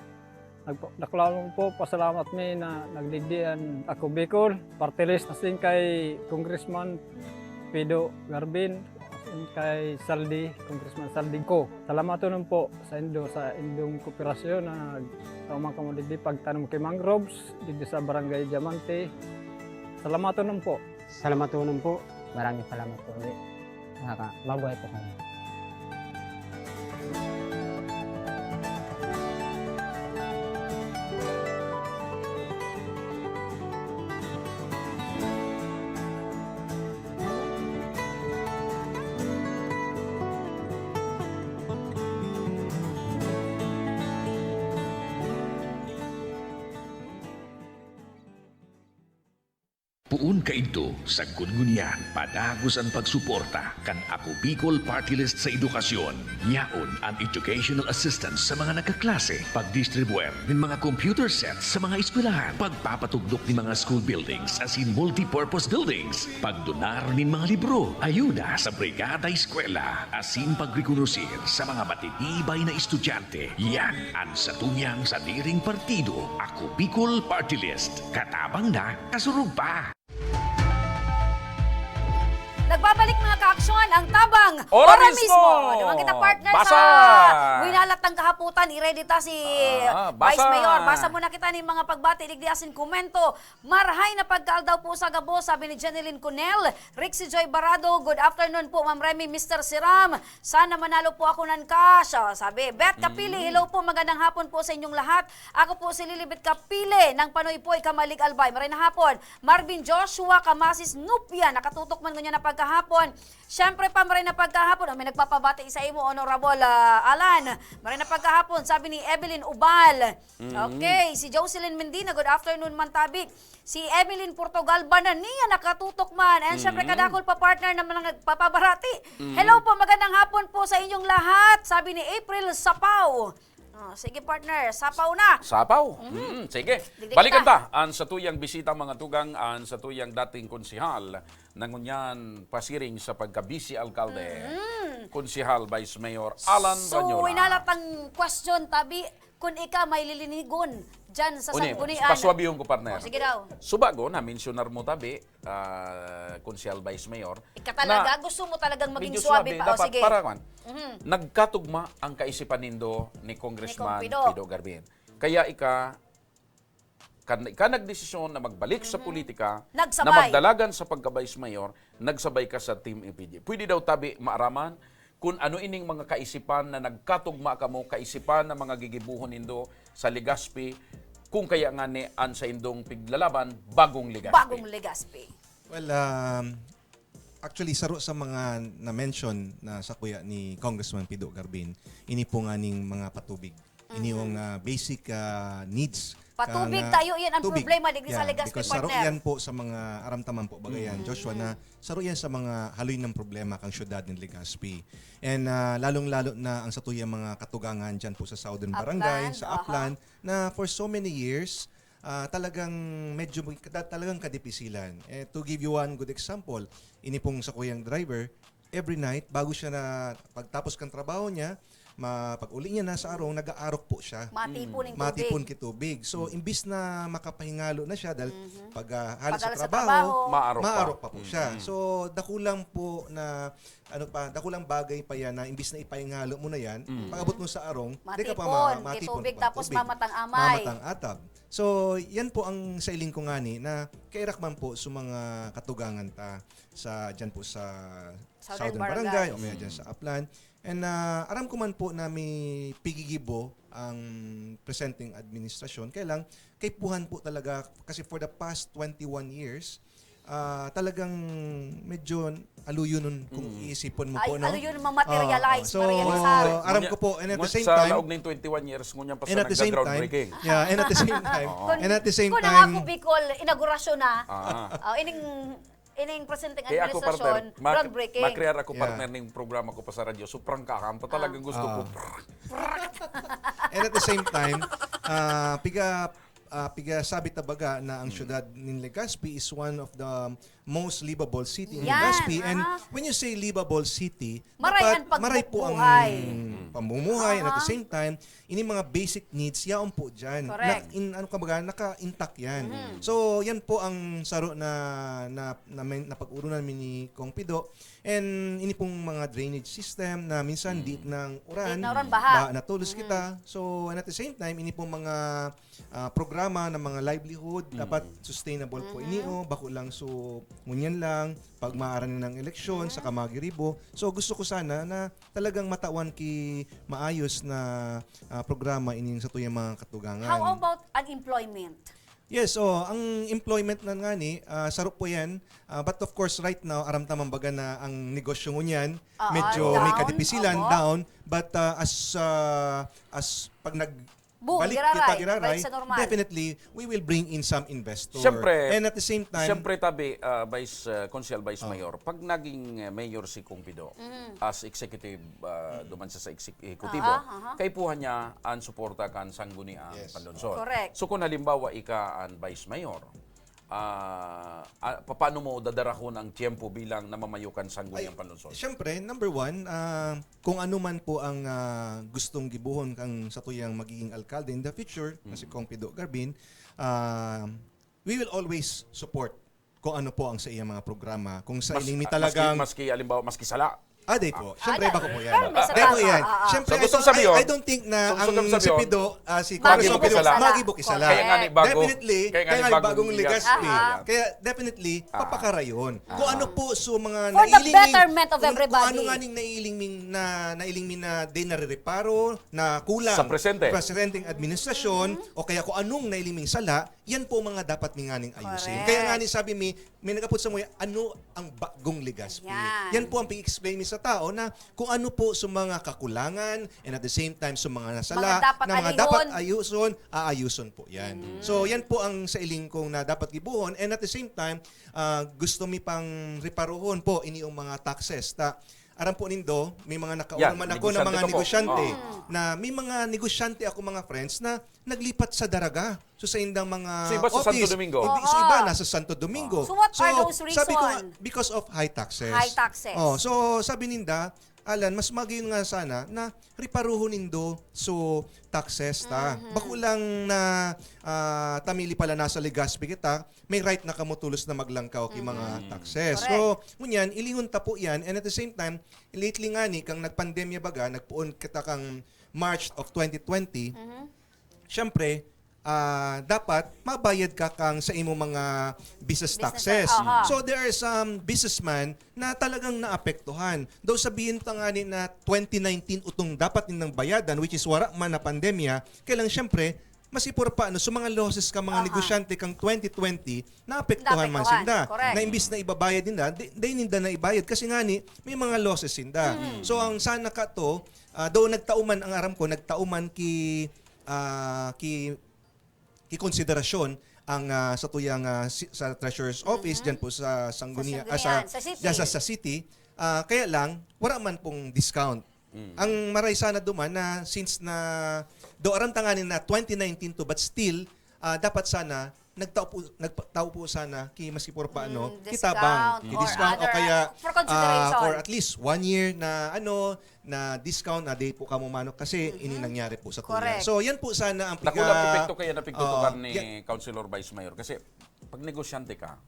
Nagpa-, dakulanon po, pasalamat mi na nagdigdi an Ako Bicol Party List, asin kay Congressman Pido Garvin, asin kay Saldi, Congressman Saldi Co. Salamaton po saindo sa indong kooperasyon na nagtao man kamo digdi pagtanom ki mangroves digdi sa Barangay Diamante. Salamaton po. Salamaton po. Maraming salamat po ulit. Nakaka-, mabuhay po kami. Poon kaidto, sagkod ngunyan, padagos an pagsuporta kan Ako Bicol Party List sa edukasyon. Yaon an educational assistance sa mga nagkaklase, pagdistribuer nin mga computer sets sa mga eskwelahan, pagpapatugdok nin mga school buildings asin multipurpose buildings, pagdonar nin mga libro, ayuda sa Brigada Eskwela, asin pagrekonosir sa mga matitibay na estudyante. Yan an satuyang sadiring partido, Ako Bicol Party List. Katabang na, kasurog pa! Nagbabalik, mga kaaksyon, ang Tabang Ora mismo! Duman kita, partner, Basa! Sa winalat ng kahaputan, i-ready ta si Ah, Vice basa! Mayor. Basa muna kita nin mga pagbati, digdi asin komento. Marahay na pagkaaldaw po sa gabos, sabi ni Jeneline Cunel. Rixie Joy Barado, good afternoon po, Ma'am Remy, Mister Siram. Sana manalo po ako nan cash. Oh, sabi, Beth Kapili, hello po, magandang hapon po sa inyong lahat. Ako po si Lilibet Kapili ng Panoypoy, Camalig, Albay. Maray na hapon. Marvin Joshua Camasis Nupia, nakatutok man ngunyan na pagkahapon. Siyempre pa, maray na pagkahapon. Oh, may nagpapabati sa imo, Honorable ah, Alan. Maray na pagkahapon, sabi ni Evelyn Ubal. Okay, si Jocelyn Mendina, good afternoon man tabi. Si Evelyn Portugal, Banania, nakatutok man. And syempre, kadakol pa, partner, na mga nagpapabarati. Hello po, magandang hapon po sa inyong lahat, sabi ni April Sapaw. Oh, sige, partner, sapaw na. Sapaw? Mm, sige. Digdi Balikan kita. Ta. Ang satuyang bisita, mga tugang, ang satuyang dating konsehal, na ngunyan pasiring sa pagka-vice alkalde, Konsehal Vice Mayor Alan So, Rañola. Inalat ang question, tabi, kung ika may lilinigon dyan sa Uni, sanggunian. Paswabihon ko, partner. Oh, sige daw. Subago, na-mensionar mo tabi, ah, Konsehal Vice Mayor. Ika talaga, na gusto mo talagang maging medyo swabe pa. O, dapat sige. Para, kwan, nagkatugma ang kaisipan nindo ni Congressman Ni Kong Pido. Pido Garvin. Kaya ika, kan, ika nagdesisyon na magbalik sa politika, Nagsabay. na magdalagan sa pagka-vice mayor, nagsabay ka sa Team A P G. Pwede daw tabi maaraman kung ano ining mga kaisipan na nagkatugma kamo, kaisipan na mga gigibuhon nindo sa Legazpi, kung kaya nga ni an sa indong piglalaban, bagong Legazpi. Bagong Legazpi. Well, um, actually, saro sa mga na-mention na sakuya ni Congressman Pido Garvin, ini po nga ning mga patubig. Ini yung ah, basic ah, needs. Patubig Kang, ah, tayo, yan ang tubig. problema digdi sa Yeah, Legazpi, because saro partner. yan po sa mga aramtaman po, bagay yan, Joshua, na saro yan sa mga haloy ng problema kang syudad ng Legazpi. And ah, lalong-lalo na ang satuyang mga katugangan dyan po sa Southern Upland, Barangay, sa aha. Upland, na for so many years, ah, talagang medyo may- kada- talagang kadipisilan. Eh, to give you one good example, ini pong sakuyang driver, every night, bago siya na, pagtapos kang trabaho niya, ma, pag uli niya na sa arong, nag-aarok po siya. Matipon yung Matipon tubig. Kitubig. So, imbis na makapahingalo na siya dahil pag ah, halos Pag sa alas sa trabaho, trabaho. Maarok pa. maarok pa po siya. So, dakulang po na, ano pa, dakulang bagay pa yan na imbis na ipahingalo mo na yan, pag-abot mo sa arong, di ka pa Matipon, ma- matipon kitubig, pa tapos tubig. mamatang amay. Mamatang atab. So, yan po ang sailing ko ngani na kairak man po sa mga katugangan ta sa dyan po sa Southern Southern, Barangay. Barangay, o may dyan sa Upland. And ah, aram ko man po na may pigigibo ang presenteng administrasyon. Kaya lang, kaipuhan po talaga, kasi for the past twenty-one years, ah, talagang medyo aluyonon kung iisipon mo Ay, po, no? aluyonon, mamaterialize, Ah, so, marealisar. aram ko po, and at the Ngunyan same sa time, laog ng twenty-one years, ngunyan pa and sa at the same time, nagga-groundbreaking. Yeah, and at the same time, and at the same Kung time, ako, Bicol, inaugurasyon na. Ah. Oh, ining, ining presenteng Kaya ako, administrasyon, partner, mak- groundbreaking. makrear ako, Yeah. partner, ning programa ko pa sa radyo. Sobrang kakanta. Talagang gusto ko. And at the same time, ah, piga ah, piga sabi ta baga na ang syudad nin Legazpi is one of the most livable city in Yan, Legazpi. And aha. When you say livable city, Maray dapat ang pagbuhay. maray po ang pamumuhay. And at the Aha. Same time, ini mga basic needs, yaon po dyan. Correct. Na, in, ano ka baga, naka-intact yan. So, yan po ang saro na, na, na, men- napag-urunan mi ni Kong Pido. And ini pong mga drainage system na minsan di nang uran, Di na uran, baha. natulos kita. So, and at the same time, ini pong mga ah, programa ng mga livelihood, dapat sustainable po ini, oh, bako lang so ngunyan lang, pag maaran na ng eleksyon, sa kamagiribo. So, gusto ko sana na talagang matawan ki maayos na ah, programa ining sa tuyang mga katugangan. How about unemployment? Yes, oh, ang employment na nga ni, ah, saro po yan. Ah, but of course, right now, aram ta man baga na ang negosyo ngunyan, Ah, medyo down, may kadipisilan, opo. Down. But ah, as ah, as pag nag Boom, balik giraray, kita, giraray, balik sa normal. Definitely, we will bring in some investor. Siyempre, And at the same time, siyempre tabi, ah, Vice, ah, Consul Vice Oh. Mayor, pag naging ah, mayor si Kong Pido, Mm. as executive, ah, duman siya sa executibo, Aha, aha. kaipuhan niya ang suporta kan Sangguniang Yes. Panlungsod. Correct. So kung halimbawa ika ang Vice Mayor, ah, ah, paano mo dadarahon ang tiyempo bilang namamayo kan Sangguniang Ay, Panlungsod? Siyempre, number one, ah, kung ano man po ang ah, gustong gibohon kang satuyang magiging alkalde in the future, na si Kong Pido Garbin, ah, we will always support kung ano po ang sa iyang mga programa. Kung sa Mas- ining ah, talagang... maski, maski, halimbawa, maski sala. Ah, di po. Siyempre, Ah, bako po yan. pero may sa Bako tama. yan. Ah, ah. Siyempre, So, I gusto don't, sabihin, I, I don't think na so, gusto ang kong si sabihin, Pido, ah, si Magibok Congressman Pido, sa sala. magibok sa sala. Kaya nga ni bago, Definitely, kaya nga kaya ni nga bagong bagong Ligaspi. Ligaspi. Aha. Kaya definitely, Aha. papakarayon. Kung Aha. ano po so mga For the nailing ming- betterment of kung, everybody. Kung ano nga ning nailing ming na, nailing ming na di narireparo, na kulang. Sa presente. Presidenteng administrasyon, o kaya kung anong nailing ming sala, yan po mga dapat mi nganing ayusin. Correct. Kaya nga ni sabi mi, may nag-apod sa mga, ano ang bagong Ligaspi? Yan. Yan po ang pag-explain mi sa tao na kung ano po sa mga kakulangan and at the same time sa mga nasala Mga dapat na mga alihon. dapat ayuson, aayuson po yan. So yan po ang sa iling kong na dapat gibuhon and at the same time, ah, gusto mi pang reparuhon po ini yung mga taxes. Ta, aram po nindo, may mga nakaurang Yan, man ako na negosyante mga ka po. negosyante Oo. na may mga negosyante ako mga friends na naglipat sa Daraga. So sa indang mga So, iba sa Santo office, Domingo? Hindi, so Oo. iba nasa Santo Domingo. So, what are those Sabi ko nga, reason? Because of high taxes. High taxes. Oh, so sabi ninda, Alan, mas magayon nga sana na reparuhon nindo so taxes ta. Mhm. Bako lang na ah, tamili pala nasa Legazpi kita, may right na kamo tolos na maglangkaw ki mga Mhm. taxes. Correct. So, ngunyan, ilingon ta po yan. And at the same time, lately nga ni, kang nagpandemya baga, nagpoon kita kang March of twenty twenty, Mhm. syempre, ah, dapat mabayad ka kang sa imo mga business Business, taxes. aha. So there are some businessman na talagang naapektuhan. Though sabihin ta nga ni na twenty nineteen utong dapat nilang bayadan, which is wara man na pandemya, kaya lang syempre, mas ipor pa, ano, so mga losses ka mga Aha. negosyante kang twenty twenty, naapektuhan man Naapektuhan, sinda. correct. Na imbis na ibabayad ninda, di, di ninda naibayad kasi nga ni, may mga losses sinda. Mm. So ang sana ka to, ah, though nagtauman, ang aram ko, nagtauman ki, ah, ki, ki konsiderasyon ang ah, sa tuyang ah, si- sa treasurer's office Mhm. diyan po sa Sanggunian, Sa ah, sa, Sanggunian, sa city. diyan sa, sa city. Ah, kaya lang wala man pong discount. Mm. Ang maray sana duman na since na do aram tanganin na twenty nineteen to, but still ah, dapat sana nagtao po, nagtao po sana ki maski por paano Mm, kitabang, discount ki or discount o other, kaya for consideration. ah, for at least one year na ano na discount na di po kamo mano kasi Mhm. ini nangyari po sa Correct. tuya. So yan po sana ang Dakula ang pika- epekto kaya napigtutukan Ah, ni yan- Councilor Vice Mayor. Kasi pag negosyante ka,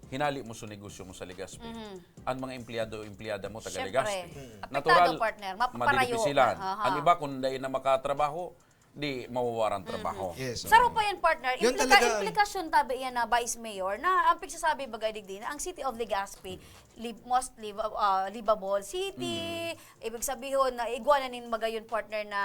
hinali mo sa negosyo mo sa Legazpi. Mhm. Ang mga empleyado, empleyada mo, taga Syempre. Legazpi. Mm. Apektado, Natural, partner. Mapaparayok. madidipisilan. Aha. Ang iba, kung dahil na makatrabaho, di mawawara ang trabaho. Yes. Saro po yan, partner. Yun Implika- talaga ang- implikasyon tabi yan na Vice Mayor na ang pigsasabi bagay digdi na ang City of Legazpi, liv- most liv- ah, livable city, ibig sabihin na igwa na nin magayon, partner, na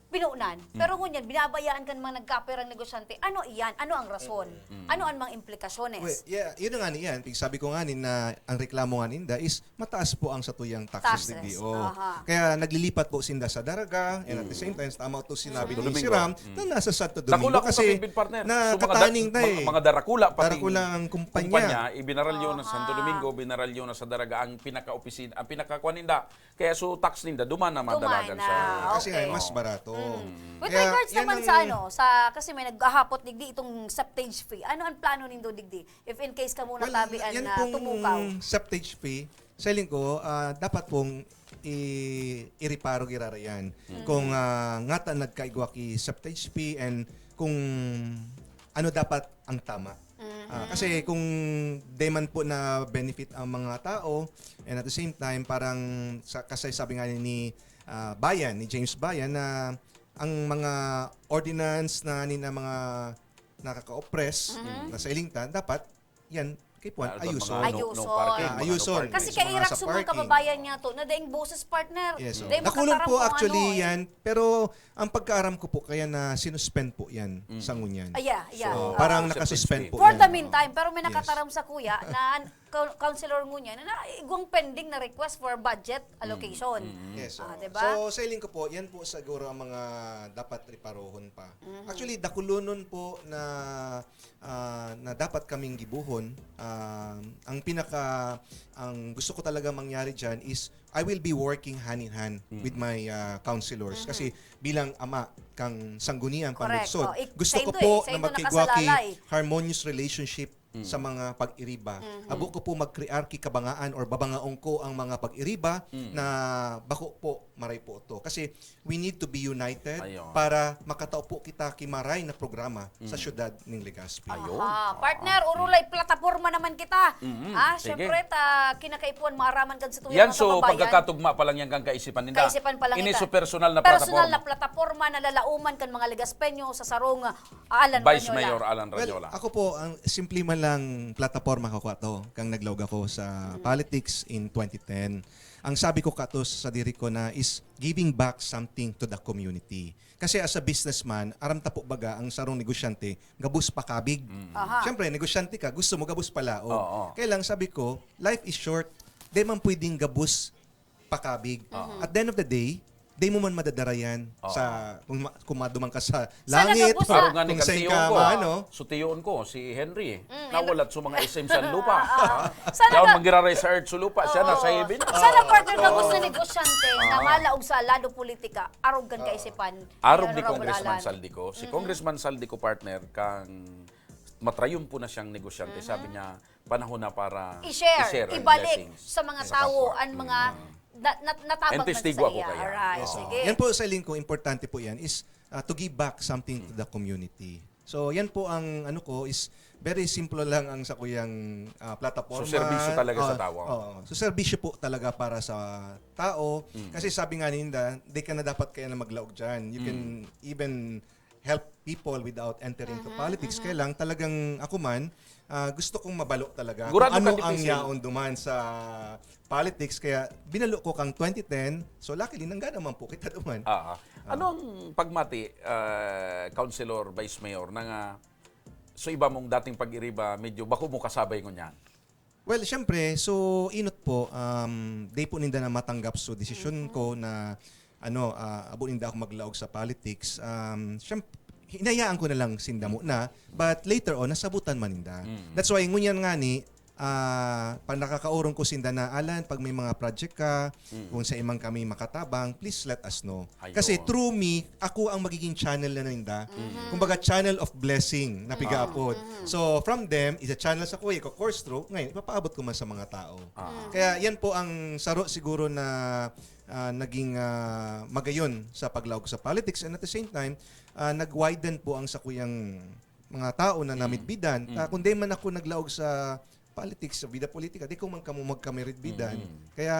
pinunan. Pero ngunyan, binabayaan kan mga nagkaperang negosyante. Ano iyan? Ano ang rason? Ano ang mga implikasyones? Well, yeah, yun na nga ni yan. Sabi ko nga ni na ang reklamo nga ninda is mataas po ang satuyang taxes Taxes. digdi. Oh. Aha. Kaya naglilipat po sinda sa Daraga and at the same time tama to sinabi Santo ni Domingo. Siram Mm. na nasa Santo Dakula Domingo kung kasi kapipin, partner. na So, mga da- kataning na eh. mga, mga darakula, pati Darakula ang kumpanya. kumpanya, ibinaralyo na sa Santo Aha. Domingo, binaralyo na sa Daraga ang pinaka-opisina, ang pinakakuan ninda. Kaya so tax ninda, duman na Duman madalagan na. sa... Kasi nga, Okay. mas barato. Mm. With Kaya, regards yan naman ang- sa ano, sa kasi may naghahapot digdi itong septage fee. Ano ang plano nindo digdi? If in case kamo Well, natabian yan na pong tumukaw. septage fee, sa hiling ko, ah, dapat pong i- ireparo girara yan. Kung ah, ngata nagkaigwa ki septage fee and kung ano dapat ang tama. Ah, kasi kung di man po na benefit ang mga tao and at the same time parang sa, kasi sabi nga ni ah, Bayan, ni James Bayan na ang mga ordinance na ni na mga nakaka-oppress na sa ilingtan, dapat yan kay puan Ah, itong ayuson. mga no- Ayuson. no parking, Ah, mga no ayuson. parking. Kasi Yes, kay mga Irak sa sa mga parking. kababayan niya to, na daing boses, partner. Yes, so. Daing Nakulong makataram po kung actually ano eh. yan, pero ang pagkaaram ko po kaya na sinuspend po yan sa ngunyan. Ah, yeah, yeah. So, So, parang sa nakasuspend Philippines po For yan. the meantime, pero may Yes. nakataram sa kuya na an- coun-, councilor ngunyan na igwang pending na request for budget allocation. Yes, Ah, oo. diba? So, sa hiling ko po, yan po siguro ang mga dapat reparohon pa. Actually, dakulonon po na ah, na dapat kaming gibohon. Ah, ang pinaka, ang gusto ko talaga mangyari dyan is I will be working hand in hand with my ah, councilors. Kasi bilang ama kang Sangguniang Correct. Panlugsod, Oh, ik-, gusto ko saindo po eh. na Saindo magkaigwaki nakasalalay. harmonious relationship sa mga pag-iriba. Abo ko po magkrear ki kabangaan or babangaon ko ang mga pag-iriba na bako po, maray po to. Kasi we need to be united Ayun. para makatao po kita ki maray na programa sa syudad ning Legazpi. Ayun. Ah, partner, urulay plataporma naman kita. Mm, ah, sige. Siyempre, ta, kinakaipuhan maaraman kan sa tuyang Yan, mga so kababayan. Pagkakatugma pa lang yan kang kaisipan ninda. Kaisipan pa lang Ini kita. so personal na Personal plataporma. na plataporma na lalauman kan mga Legaspeño sa sarong ah, Alan Vice Rañola. Mayor Alan Well, Rañola. Ako po, ang simple man lang plataporma ko kato, kang naglaog ako sa politics in twenty ten. Ang sabi ko kato sa diri ko na is giving back something to the community. Kasi as a businessman, aram ta po baga ang sarong negosyante, gabos pakabig. Aha. Siyempre, negosyante ka, gusto mo gabos palaog. Oo. Kaya lang sabi ko, life is short. Di man pwedeng gabos pakabig. At the end of the day, di mo man madadara yan Oo. sa kung, ma- kung maduman ka sa Sana langit, gabos or Parang nga ni kung saan Castillo ka ko, maano. Sution ko, si Henry, nawalat sa mga S M sa lupa. Sana Yaon ka- magira-research sa lupa, siya nasa heaven. Sana partner gabos na negosyante na malaog sa lado politika, arog kan kaisipan. Arog Mayor ni Raul Congressman Alan. Saldico. Si Congressman Saldico, partner, kang matrayon po na siyang negosyante. Sabi niya, panahon na para I-share, i-share ang ibalik blessings sa mga sa tawo kapwa. ang mga na, na, natabang And man testigo sa ako iya. kaya. Alright, Oo. sige. Yan po sa hiling ko, importante po yan is ah, to give back something to the community. So yan po ang ano ko is very simple lang ang sakuyang ah, plataporma. So, serbisyo talaga sa Ah, tao. Oo. So serbisyo po talaga para sa tao. Kasi sabi nga ninda, di ka na dapat kaya na maglaog dyan. You can even help people without entering into politics. Kaya lang talagang ako man, ah, gusto kong mabalo talaga Gurado kung ano ka, ang dipisil. yaon duman sa politics. Kaya binalo ko kang twenty ten. So luckily, nangga naman po kita duman. Ah, ano ang pagmati, ah, Councilor Vice Mayor, na nga, so iba mong dating pag-iriba, medyo bako mo kasabay ngunyan? Well, syempre, so inot po, um, di po ninda na matanggap so desisyon ko na ano, ah, abo ninda ako maglaog sa politics. Um, syempre, hinayaan ko na lang sinda muna, but later on, nasabutan man ninda. That's why, ngunyan nga ni, ah, pag nakakaurong ko sinda na, Alan, pag may mga project ka, kung sa imang kami makatabang, please let us know. Ayun. Kasi through me, ako ang magiging channel na ninda. Kumbaga, channel of blessing na pigaapod. So, from them, is a channel sa kuya ko, course through, ngayon, ipapaabot ko man sa mga tao. Kaya yan po ang saro siguro na ah, naging ah, magayon sa paglaog sa politics, and at the same time, ah, nag-widen po ang sakuyang mga tao na namidbidan. Ta, kung di man ako naglaog sa politics, sa bida politika, di ko man kamo magkamiridbidan. Kaya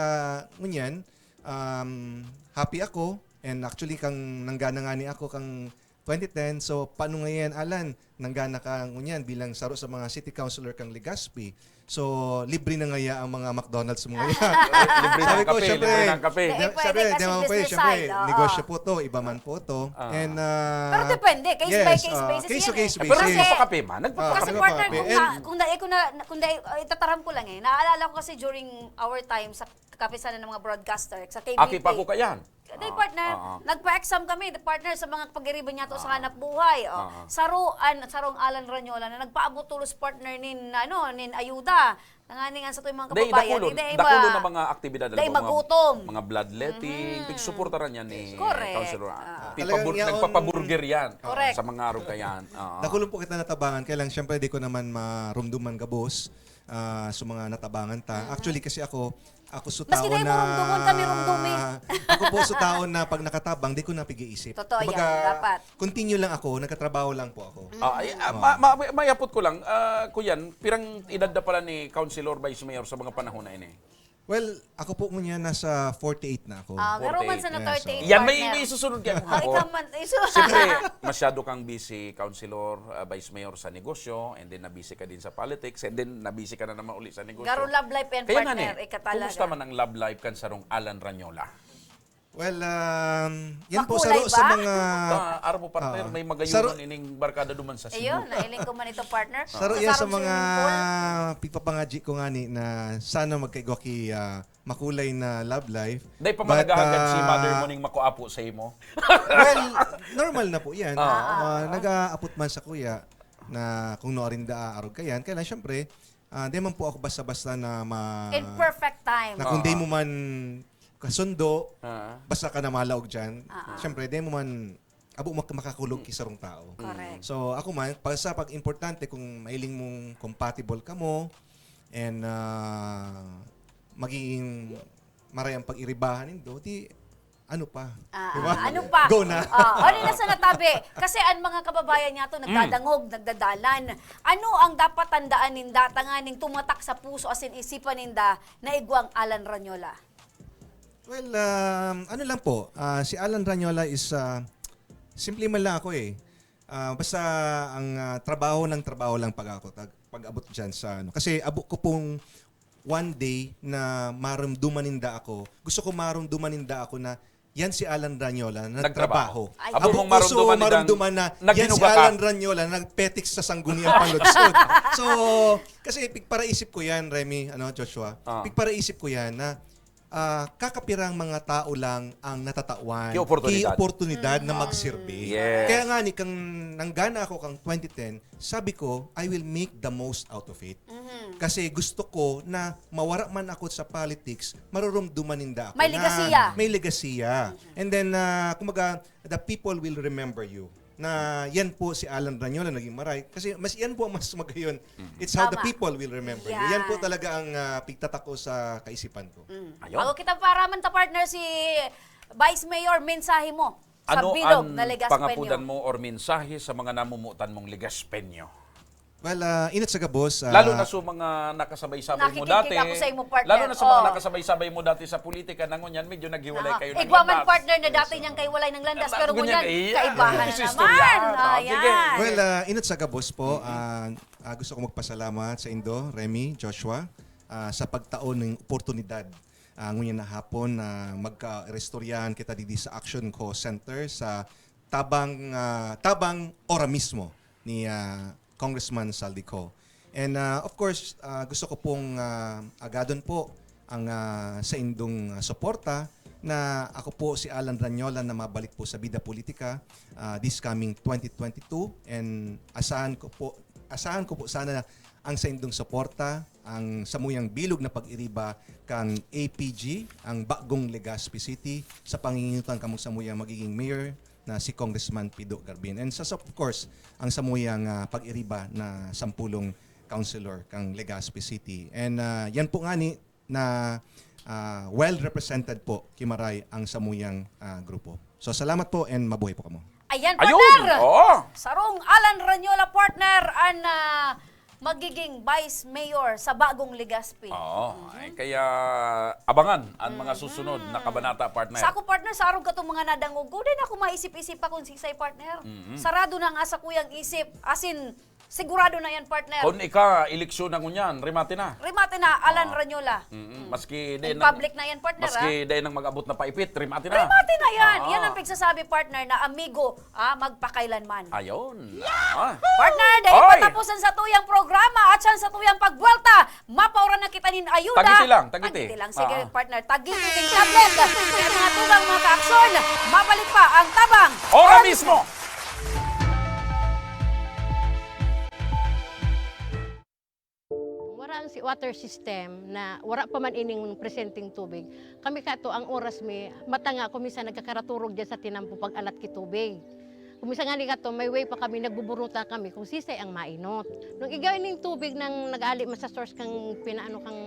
ngunyan, um, happy ako, and actually kang nanggana nga ni ako kang twenty ten. So, paano ngayon, Alan? Nanggana ka ngunyan bilang saro sa mga city councilor kang Legazpi. So, libre na ngaya ang mga McDonald's mo ngayon. Libre Sabi ng ko, kape, syempre, libre ng kape. Di, di- pwede sabi, kasi di naman business pwede, syempre, side, oo. Negosyo po to, iba man po to. And, ah, Pero depende, case yes, by case ah, basis. case to Yan case eh. Pero basis. Kasi, nagpapakape man, Ah, kasi nagpapakape. partner, nagpapakape. kung, And- na, kung dai ko na, kung dai, eh, itataram ko lang eh, naalala ko kasi during our time sa kapisanan ng mga broadcaster, sa K B P. Aki pa ko kayan. Dai, partner, Ah, ah. nagpa-exam kami, the partner sa mga pag-iriba niya to sa hanap buhay. Oh. Ah, ah. Saruan, sarong Alan Rañola na nagpaabot tulos partner nin, ano, nin ayuda. Nangani nga sa to yung mga Dahil kababayan. dakulo, eh, dai dakulo ba- na mga aktibidad. dai Alam mo, mga- magutom. Mga bloodletting, pigsuportaran yan ni Correct. Councilor. Ah. Pipabur- Talagang yaon- nagpapaburger yan Correct. sa mga araw kayan. Oo. Dakulon po kita natabangan, kaya lang syempre di ko naman marumduman gabos ah, sa mga natabangan ta. Actually kasi ako, ako so Maski tao tayo na marumduman kami, rumdumi. Ako po so tao na pag nakatabang, di ko na pig-iisip. Totoo yan, Kumbaga, dapat. continue lang ako, nagkatrabaho lang po ako. Ah, ay, ah, ma, ma, mayapot ko lang, ah, kuyan, pirang edad na pala ni Councilor Vice Mayor sa mga panahon na ini? Well, ako po ngunyan nasa forty-eight na ako. Ah, pero man forty-eight. sa na Yes, thirty-eight, Yan, may, partner. may susunod kaya akong Ah, ikaw hapon. man, isu- Siyempre, masyado kang busy, Councilor, ah, Vice Mayor sa negosyo, and then nabisi ka din sa politics, and then nabisi ka na naman uli sa negosyo. Garo love life yan, Kaya nga partner, ni, ika talaga. Kumusta man ang love life kan sarong Alan Rañola? Well, um, yan po, Makulay saro sa ba? mga Ah, aro po, partner, Ah, may magayon saro- ining barkada duman sa Cebu. Ayun, nahiling ko man ito, partner. Saro Sa yan sa sarong mga swimming pool. pigpapangadyi ko ngani na sana magkaigwa ki, ah, makulay na love life. Dai pa But, man nagahagad si ah, mother mo ning makuapo sa imo? Well, normal na po yan. Ah. Ah, nag-aapot man sa kuya na kung nuarin da arog ka yan. Kaya lang, syempre, ah, di man po ako basta-basta na ma- In perfect time. na kung di Ah. mo man kasundo, Ah. basta ka na malaog dyan, Ah. syempre, di mo man, abo mak-, makakulog ki sarong tao. Correct. So, ako man, pag, sa pag-importante, kung mahiling mong compatible ka mo, and, ah, magiging maray ang pag-iribahan nindo, di, ano pa? Ah, Di ba? ah, ano pa? Go na. Ah, ano na sa natabi? Kasi ang mga kababayan niya to, Mm. nagdadangog, nagdadalan. Ano ang dapat tandaan ninda, tanganing tumatak sa puso, asin isipan ninda, na igwang Alan Ranyola? Well, um, ano lang po, ah, si Alan Ranyola is, ah, simple man lang ako eh. Ah, basta ang, ah, trabaho ng trabaho lang pag ako, tag-, pag-abot dyan sa ano. Kasi abo ko pong one day na marumduman ninda ako. Gusto ko marumduman ninda ako na yan si Alan Ranyola na Nagtrabaho. nagtrabaho. Ay. Abo Abo mong ko so marumduman ninda marumduman na yan si naghinuga ka. Alan Ranyola na nagpetik sa sangguniang panlutsod. So, kasi pigparaisip ko yan, Remy, ano, Joshua. Ah. Pigparaisip ko yan na, ah, kakapirang mga tao lang ang natatawan Ki oportunidad. ki oportunidad na Mm. magserbi. Yes. Kaya nga ni, kang nanggana ako kang twenty ten, sabi ko, "I will make the most out of it." Mhm. Kasi gusto ko na mawara man ako sa politics, marurumduman ninda ako May na legasiya. may legasiya. Mhm. And then, ah, kumbaga, the people will remember you. Na yan po si Alan Ranyola naging maray. Kasi mas, yan po ang mas magayon. Mhm. It's how the Tama. people will remember you. Yan po Yan. talaga ang, ah, pigtatako sa kaisipan ko. Mm. Ayun. Bago kita paraman ta, partner, si Vice Mayor, mensahe mo sa Ano bilog ang na Legazpeño? pangapudan mo or mensahe sa mga namumutan mong Legazpeño? Well, ah, inot sa gabos, ah, Lalo na sa mga nakasabay-sabay mo Nakikingkig dati. ako sa imo, partner. Lalo na sa mga Oh. nakasabay-sabay mo dati sa politika, na ngunyan medyo naghiwalay Ah, kayo ng igwa man, landas. partner, na dati Yes, niyang oo. kaiwalay ng landas, Ano, pero ngunyan, ngunyan, eh, kaibahan na istoryahan, naman. ah, Ah, sige. yan. Well, ah, inot sa gabos po, Mm-mm. ah, ah, gusto ko magpasalamat sa indo, Remy, Joshua, ah, sa pagtao ng oportunidad, ah, ngunyan na hapon na magkarestoryahan kita digdi sa Action Co Center sa tabang, ah, tabang ora mismo ni, ah, Congressman Zaldy Co. And, ah, of course, ah, gusto ko pong, ah, agadon po ang, ah, saindong, ah, suporta na ako po si Alan Ranyola na mabalik po sa bida politika, ah, this coming twenty twenty-two. And asahan ko po, asahan ko po sana ang saindong suporta, ang samuyang bilog na pag-iriba kan A P G, ang Bagong Legazpi City, sa panginginutan kamong samuyang magiging mayor na si Congressman Pido Garbin. And sa, of course, ang samuyang, ah, pag-iriba na sampulong councilor kang Legazpi City. And, ah, yan po ngani na, ah, well represented po ki maray ang samuyang, ah, grupo. So, salamat po and mabuhay po kamo. Ayan, Ayun! partner! Oo! Sarong Alan Ranyola, partner, an, ah, magiging vice mayor sa Bagong Legazpi. Oo. Mhm. Ay, kaya abangan ang mga Mhm. susunod na kabanata, partner. Sa ako, partner, sa arog katong mga nadangog ko, di na ako maisip-isip pa kung sisay, partner. Mhm. Sarado na nga sa kuyang isip. As in, sigurado na yan, partner. Kung ika, eleksyon na ngunyan, remate na. Remate na, Alan Oo. Ranyola. Mhm. Mm. Maski di In nang, public na yan, partner, maski ah. di nang mag-abot na paipit, remate na. Remate na yan. Ah. Yan ang pigsasabi, partner, na amigo, ah, magpakailanman. Ayun. Yeah! Ah. Partner, dahil Oy! patapusan sa tuyang programa at siya sa tuyang pagbuwelta, mapaura na kita nin ayuda. Tagiti lang, tagiti. Tagiti lang. Sige, Ah. partner. Tagiti ning tablet. Kaya mga tugang, mga kaaksyon, mabalik pa ang Tabang Ora Ora mismo! Wara ang si water system na wara pa man ining presenteng tubig. Kami kato, ang oras mi, mata nga ako minsan nagkakaraturog diyan sa tinampo pag-alat ki tubig. Kung minsan nga ni kato, may way pa kami, nagbuburuta kami kung sisay ang mainot. Nung igay ning tubig nang nag-ali man sa source kang pinaano kang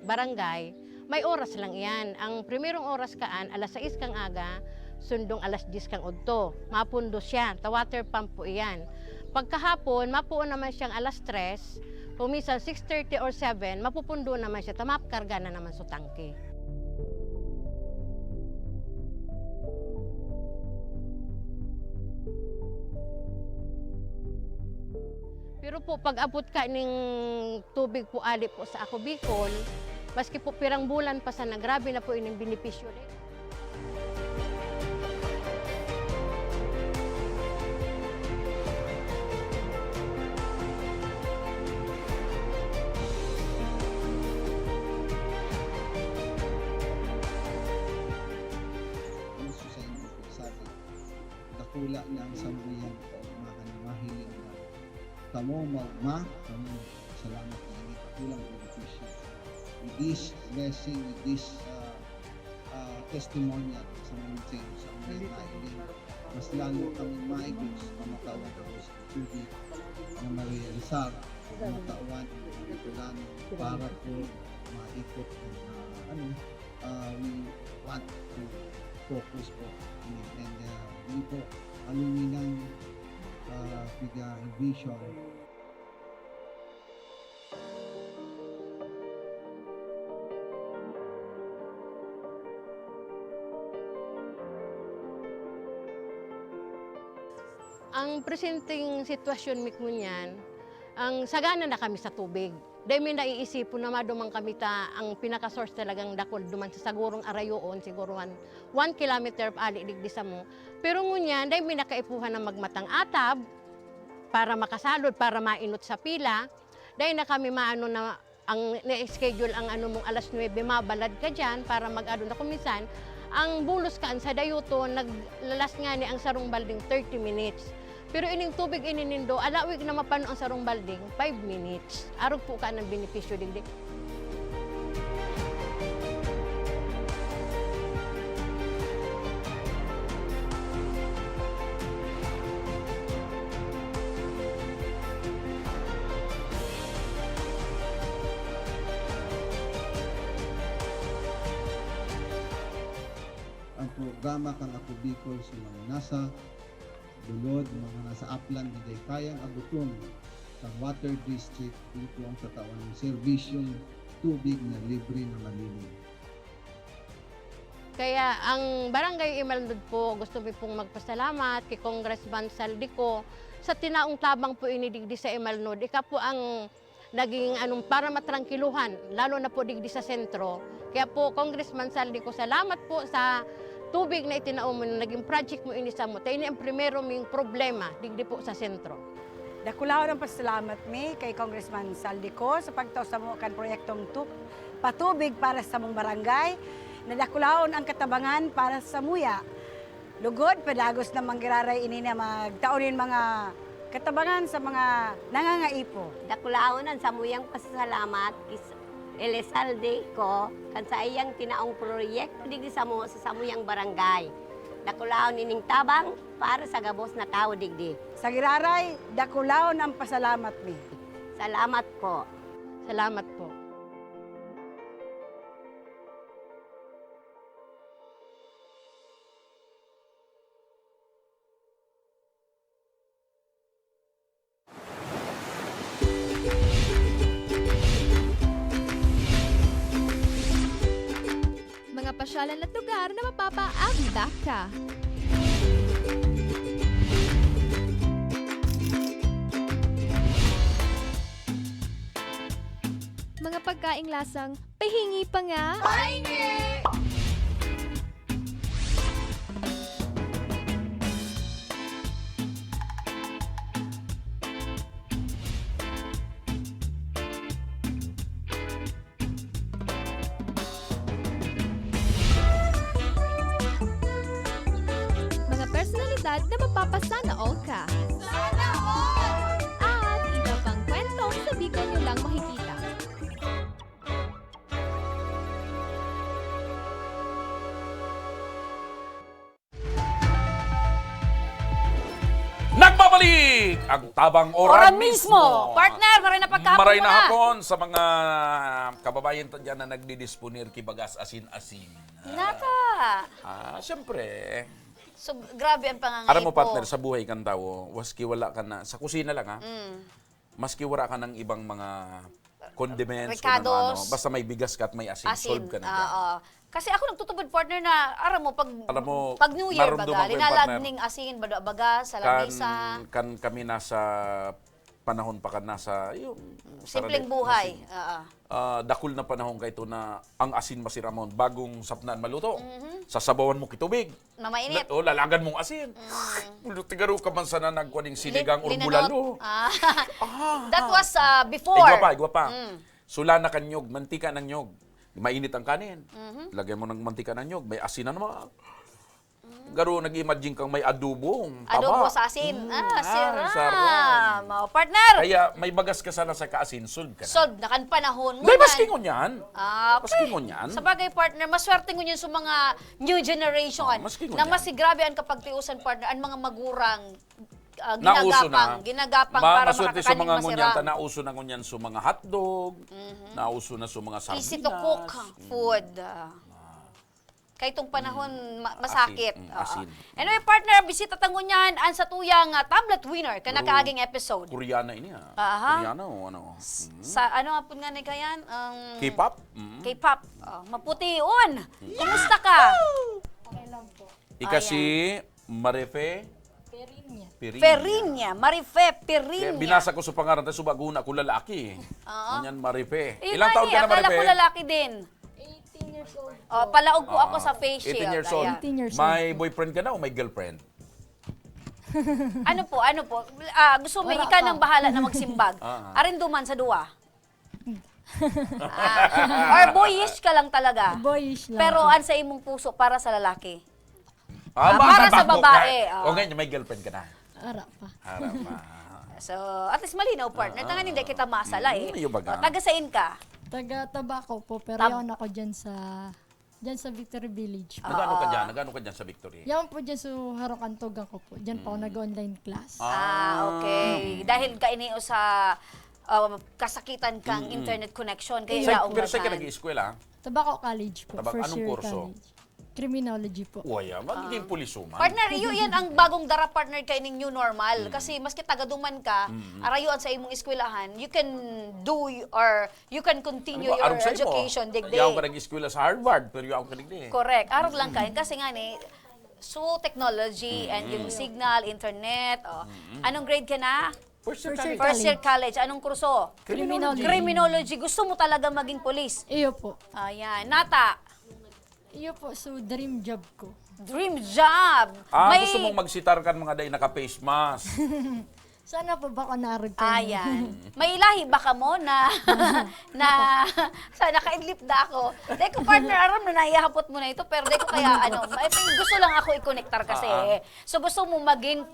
barangay, may oras lang iyan. Ang primerong oras kaan, alas sais kang aga, sundong alas dyes kang udto. Mapundo siya, ta water pump po iyan. Pagkahapon, mapuon naman siyang alas tres, kung minsan six thirty or seven, mapupundo naman siya, ta makarga na naman sa tangke. Pero po, pag-abot ka ning tubig po ali po sa Ako Bicol, maski po pirang bulan pa sana, grabe na po ining benepisyo. Samuyang kaugmahan na mahiling na kamo maugma, kamo salamat na ini kakulang benepisyo. With this blessing, with this, ah, ah, testimonial sa mga sa mga nailing, mas lalo kami maigos, mamatawan kami sa tubig na marealisar, mamatawan ang kapitulan para po maikot ang, ah, ano, ah, we want to focus po. And, ah, yun po, aluminan, ah, piga vision. Ang presenteng sitwasyon mi ngunyan, ang sagana na kami sa tubig. Dai mi naiisipon na maduman kami ta ang pinaka-source talagang dakul duman sa sagurong arayoon, siguro one, one kilometer ali digdi samo. Pero ngunyan, dai mi nakaipuhan na magmatang atab para makasalod, para mainot sa pila. Dai na kami maano na ang na-schedule ang ano mong alas nuebe, mabalad ka diyan para mag-ano na kung minsan, ang bulos kaan sa dayuton, naglalas ngani ang sarong balding thirty minutes. Pero ining tubig ini nindo, alawig na mapano ang sarong balding, five minutes. Arog po ka ng benepisyo digdi. Ang programa kan Ako Bicol sa mga nasa lulod, mga nasa aplan na dai kayang agoton kan water district, ito ang tatawan ng serbisyong tubig na libre na malinis. Kaya ang Barangay Imalnod po, gusto mi pong magpasalamat kay Congressman Zaldy Co sa tinaong tabang po ini digdi sa Imalnod. Ika po ang naging, anong, para matrangkiluhan, lalo na po digdi sa sentro. Kaya po, Congressman Zaldy Co, salamat po sa tubig na itinao mo, na naging project mo ini samo. Ta ini ang primero ming problema digdi po sa sentro. Dakulaon ang pasalamat mi kay Congressman Zaldy Co sa pagtao samo kan proyektong tu-, patubig para sa samong barangay. Nadakulaon ang katabangan para sa samuya. Lugod, padagos na manggiraray ini na magtao nin mga katabangan sa mga nangangaipo. Dakulaon an samuyang pasasalamat ki Elizalde Co kan saiyang tinaong proyekto digdi samo sa samuyang barangay. Dakulaon ining tabang para sa gabos na tawo digdi. Sa giraray, dakulaon ang pasalamat mi. Salamat po. Salamat po. Mga pasyalan at lugar na mapapaabot ka. Mga pagkaing lasang pahingi pa nga. Pahingi! Mga personalidad na mapapasana all ka. Sana all! At iba pang kwentong sa Bicol nyo lang makikita. Nagbabalik ang Tabang Oran Oran mismo. Mismo. Partner, maray na pagkahapon Maray na muna. Hapon sa mga kababayan ta dyan na nagdidisponer ki bagas asin-asin. Naka. Ah, siyempre. So, grabe ang pangangaipo. Aram mo, partner, sa buhay kan tawo, maski wala ka na, sa kusina lang, ha? Mm. Maski wala ka ng ibang mga condiments, kung ano-ano. Rekados. Basta may bigas ka at may asin, Asin, solve ka na dyan. Oo. Kasi ako nagtutubod, partner, na, aram mo, pag, Alam mo, pag New Year, naramdaman baga, ko yung linalad partner. Ning asin, baga, baga, sa Kan, lamesa. Kan kami nasa panahon pa kan nasa, yung Simpleng sarali, buhay. Asin. Oo. Ah, dakul na panahon ka ito na ang asin masiramon, bagong sapnan maluto. Mhm. Sasabawan mo kitubig. Na mainit. La-, oh, lalagan mong asin. Mm. Tigaro ka man sana nagkuha ning sinigang Lin-, or linanot. Bulalo. Ah. Ah. That was, uh, before. Igwa pa, igwa pa. Mm. Sula na kan nyog, mantika ng nyog. Mainit ang kanin. Mhm. Lagyan mo ng mantika ng nyog, may asin na naman. Mm. Garo nag-imagine kang may adobong Adobo taba. sa asin. Mm, Ah, ah, siram. saram. Oh, partner! Kaya may bagas ka sana sa kaasin, solve ka na. Solve na kan panahon mo Dahil maski yan. ngunyan, Ah, maski okay. ngunyan. Sa bagay, partner, maswerte ngunyan sa mga new generation Ah, maski na ngunyan. mas grabe ang kapagtiusan, partner, ang mga magurang ah, Nauso ginagapang, na. Ginagapang Ma- para maswerte sa makakaning mga ngunyan, masiram. Ta, nauso na ngunyan sa mga hotdog, nauso na sa mga sardinas. Easy to cook Mm. food. Ah. Kay itong panahon, ma- masakit. Asin. Mm, Oo. asin. Anyway, partner, bisita ta ngunyan ang satuyang ah, tablet winner kan Pero nakaaging episode. Koreana ini ah. Aha. Koreana o ano. Mm. Sa ano nga po nga ni kayan? Ang K-pop? Mm. K-pop. Oh, maputi yun. Kumusta ka? Okay lang po. Ika si Marife Perinya. Perinya. Perinya. Marife Kaya Perinya. binasa ko sa pangaran, tapos subago na ako lalaki. Oo. Ngunyan Marife. Eh, Ilang taon ka na, akala Marife? ko lalaki din. Eighteen years old. Oh, palaog po ako Ah, sa face shield. eighteen years old. Ayan. Eighteen years May old po. boyfriend ka na o may girlfriend? Ano po, ano po? Ah, gusto mo Wala ikaw pa. nang bahala na magsimbag. Ah. Arin duman sa duwa. Ah, or boyish ka lang talaga. Boyish lang. Pero ang sa imong puso para sa lalaki. Ah, Ah, ba- para ba- sa ba- babae, ba- oh. Okay, may girlfriend ka na. Ara pa. Harap pa. So, at least malinaw, partner. Ah, Tangan hindi ah. kita masala Mm, eh. yung baga. Oh, taga sain ka? Taga Tabaco po, pero Tab- yaon ako dyan sa dyan sa Victory Village po. Nagano ka Ah. dyan? Nagano ka dyan sa Victory? Yaon po dyan sa harong kantugan ko po. Dyan po ako Mm. nag-online class. Ah, okay. Dahil kaini o sa ah, kasakitan kang Mm-mm. internet connection, kaya Sa, yaong pero sa basahan. ka nag-eskwela? Tabaco College po, Tabak-, first anong year kurso? College. Criminology po. Uy, ah, magiging pulis man. Partner, iyo yan ang bagong dara partner kaining new normal. Kasi maski taga duman ka, Mm. arayo an sa imong eskwelahan, you can do y- or you can continue Ano ba, your arog sa imo? education, digdi. Yaw ka nag-eskwela sa Harvard, pero yaw ka digdi. Correct. Arog lang kayo. Kasi nga ni, so technology and yung signal, internet. Oh. Anong grade ka na? First year First year college. First year college. Anong kurso? Criminology. Criminology. Gusto mo talaga maging police? Iyo po. Ayan. Nata, Iyo po, so dream job ko. dream job. Ah, May, gusto mong magsitar kan mga day naka-face mask. Sana po baka naarog kayo. Ayan. May lahi ba ka mo na, na, sa nakaidlip na ako? Dahil ko partner, aram na naihapot mo na ito, pero dahil ko kaya, ano, may, may gusto lang ako i-connectar kasi. Ah, ah. So gusto mo maging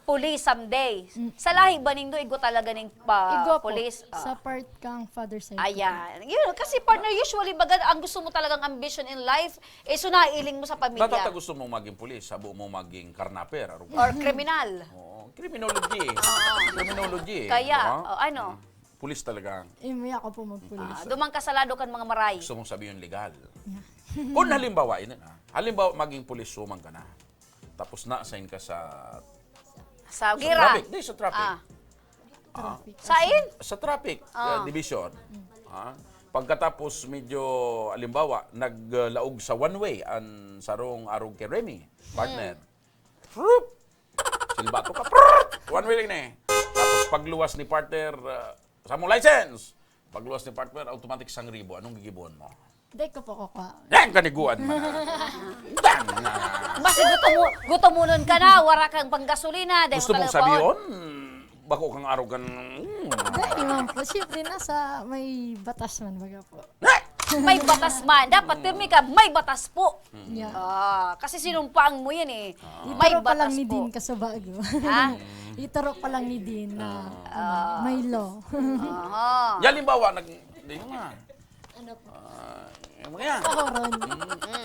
police someday. Sa lahi ba nindo, igo talaga ning pa, Igo po, police? Ah. Sa part kang father side ko po. Ayan. Yun, kasi partner, usually baga, ang gusto mo talagang ambition in life, eh, so nailing mo sa pamilya. Natata gusto mong maging pulis, sabo mo maging karnaper, arog Or kriminal. Oo, criminology. Criminology. Kaya, Diba? o ano? Mm. Pulis talaga. Eh, may ako po magpulis. Ah, dumang ka sa lado kan mga maray. Gusto mong sabihin legal. Kung halimbawa, ini na. Halimbawa, maging pulis suman ka na. Tapos na-assign ka sa, Sa sa gira. traffic. Di, sa traffic. Ah. Traffic. Sain? Sa traffic Ah. uh, division. Ha? Pagkatapos medyo, halimbawa, naglaog sa one way ang sarong arog kay Remy, partner. Frup! Silbato ka, prrrt! One way lang na eh. Tapos pagluwas ni partner, uh, sa mo license! Pagluwas ni partner, automatic sangribo. Anong gigibuan mo? Di ko po kukuha. Yan, kaniguan mo na. Yan na. Mas gutom mo, gutom mo nun ka na, wara kang panggasolina, dahil Gusto mo mong talaga sabihin? Bako kang arog kan... Mm. Di man po. Siyempre, nasa may batas man baga po. May batas man. Dapat pirmi ka, may batas po. Yeah. Ah, kasi sinumpaan mo yan eh. May Ituro pa lang batas ni po. Dean kasubago. Ha? Ituro pa lang ni Dean na Ah. may law. Aha. Yan, halimbawa, nag... Di mo nga. Ano po? Ah, yung mga yan. Mahoron.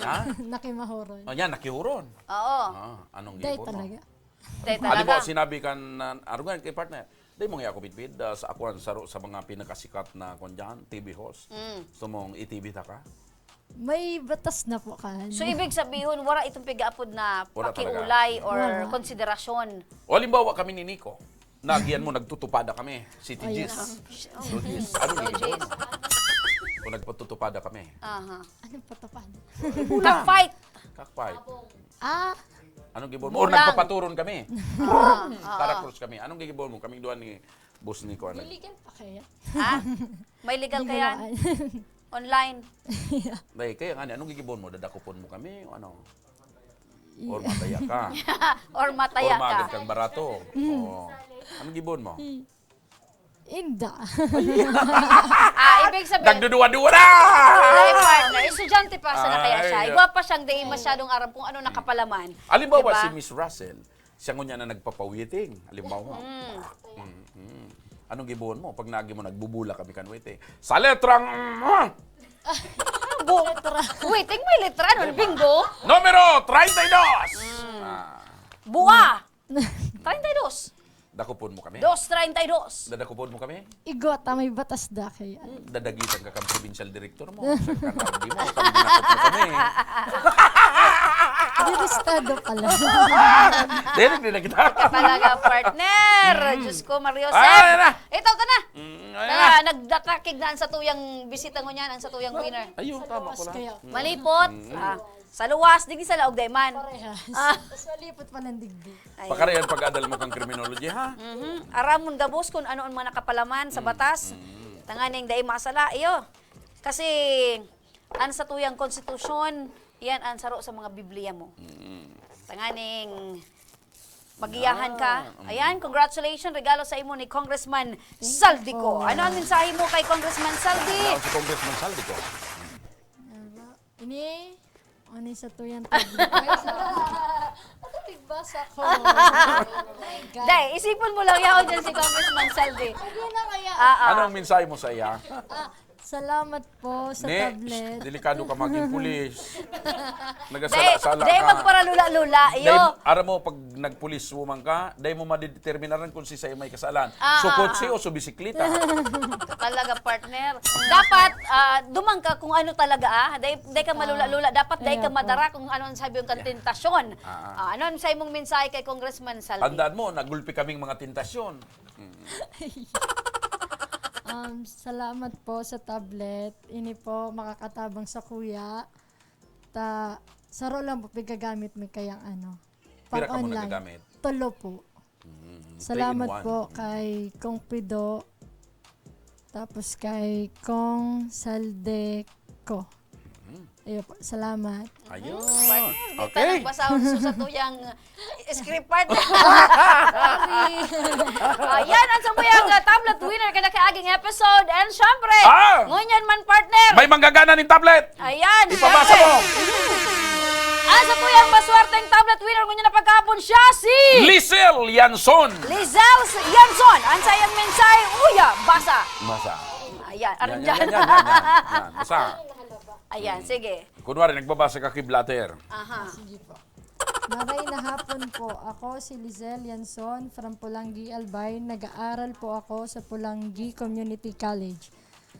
Ha? Nakimahoron. Oh, yan, nakihuron. Oo. Ah, anong Dahil gibo mo? Talaga. Dahil Halimbawa, talaga. Sinabi kan uh, arugan kay partner, di mo nga ako bitbid ah, sa ako ang saro sa mga pinakasikat na kondyan, T V host. Mm. Gusto mong i-T V ta ka? May batas na po kan. So, ibig sabihin, wala itong pigaapod na Wala talaga. pakiulay or Wala. konsiderasyon. O halimbawa kami ni Nico, nagiyan mo, nagtutupada kami, City Ayun. Gis. So, Gis, ano yung gibo mo? Kung nagpatutupada kami. Aha. Anong patupad? Cockfight. Kakpay. Ah, Anong gibo mo? Or Bulang. Nagpapaturon kami. Ah, ah. Karakros kami. Anong gibo mo? Kaming duha ni boss Nico. Ano? Illegal pa kaya? Ha? May legal Di kaya? gawaan. Online? Dahil kaya nga, anong gibo mo? Dadakopon mo kami? O ano? Or mataya ka? Or mataya Or magad ka? Kang barato? Oo. Anong gibo mo? Inda. Ah, ibig sabihin, Nagduduwa-duwa na! Ay, partner, estudyante pa sana kaya siya. Ay. Igwa pa siyang di masyadong aram kung ano nakapalaman. Halimbawa, Diba? Si Miss Russell, siya ngunyan na nagpapawiting. Halimbawa. Mm, mm. Anong gibohon mo? Pag naagi mo, nagbubula kami kan waiting. Sa letrang... mm, Bu- Waiting, may letra nun. Bingo. Numero treinta y dos! Ah, Bua. treinta y dos. Dakopon mo kami. Dos treinta y dos. Dadakopon mo kami? Igwa ta may batas da kaya. Dadagitan ka kang provincial director mo. Sa kanang di mo, pag dinakop mo kami. Diristado pala. Dili, di na kita. Talaga, partner. Diyos ko, Mario Ah, yan na. Ito, ito na. Mm, ayan Tara, na. Nagdatakig na ang satuyang bisita ngunyan, ang satuyang winner. Ayun, tama ko lang. Kaya, Malipot. Ah, sa luwas, digdi sa laog, dayman. Parehas. Ah. Mas malipot pa ng digdi. Ay. Pakarayan pag-adal mo kang criminology, ha? Mhm. Aramon gabos kung ano ang mga nakapalaman sa batas. Tanganing dai masala, iyo. Kasi, ang satuyang konstitusyon, yan ang saro sa mga Biblia mo. Tanganing magiyahan ka. Ayan, congratulations, regalo sa imo ni Congressman Saldico. Ano ang mensahe mo kay Congressman Saldi? Yan si Congressman Saldico. Ano ba? Ini, ano yung satuyang tablet? Ano, nagbasa ko. Day, isipon mo lang yaon dyan si Congressman Saldi. Hindi na kaya. Ah, ah. Anong mensahe mo sa iya? Ah, salamat po sa Ne, tablet. Delikado ka maging pulis. Day, Nagasala-sala day ka. Magparalula-lula, iyo. Day, aram mo, pag nagpulis woman ka, day mo madedeterminaran kung si sa'yo may kasalan. Ah, So, ah, kotse ah. O so bisikleta? Talaga, partner. Dapat, ah, duman ka kung ano talaga, ah. Dai, dai ka malula-lula. Dapat dai ka Kaya po. Madara kung ano ang sabi yung tentasyon. Ah. Ah, ano ang sabi mong mensahe kay Congressman Saldi? Tandaan mo, nagulpi kaming mga tentasyon. Um, salamat po sa tablet. Ini po makakatabang sa kuya. Ta, saro lang po pigagamit mi kayang ano. Pira ka mo Pang-online. Nagagamit? Tulo po. Mm, three in Salamat one. Po kay Kong Pido, tapos kay Kong Saldeco. Ayun po, salamat. Ayun. Partner, di Okay. Talagang basahon sa satuyang script, partner. Sorry. Ayan, ang samuyang uh, tablet winner kada kaaging episode. And syempre, Ah! ngunyan man, partner. May manggagana ning tablet! Ayan, Ipabasa syempre. Mo! Ang satuyang maswerteng tablet winner ngunyan na pagkahapon siya si Lisel Yanson! Lizelle Yanson. Ang sayang mensahe, uya, basa. Basa. Ayan, Yan, aram yan, dyan. yan, yan, yan, yan. Yan, basa. Ayan, sige. Kunwari, nagbabasa ka kay blatter. Aha. Sige po. Maray na hapon po. Ako si Lizelle Yanson from Polangui, Albay. Nag-aaral po ako sa Polangui Community College.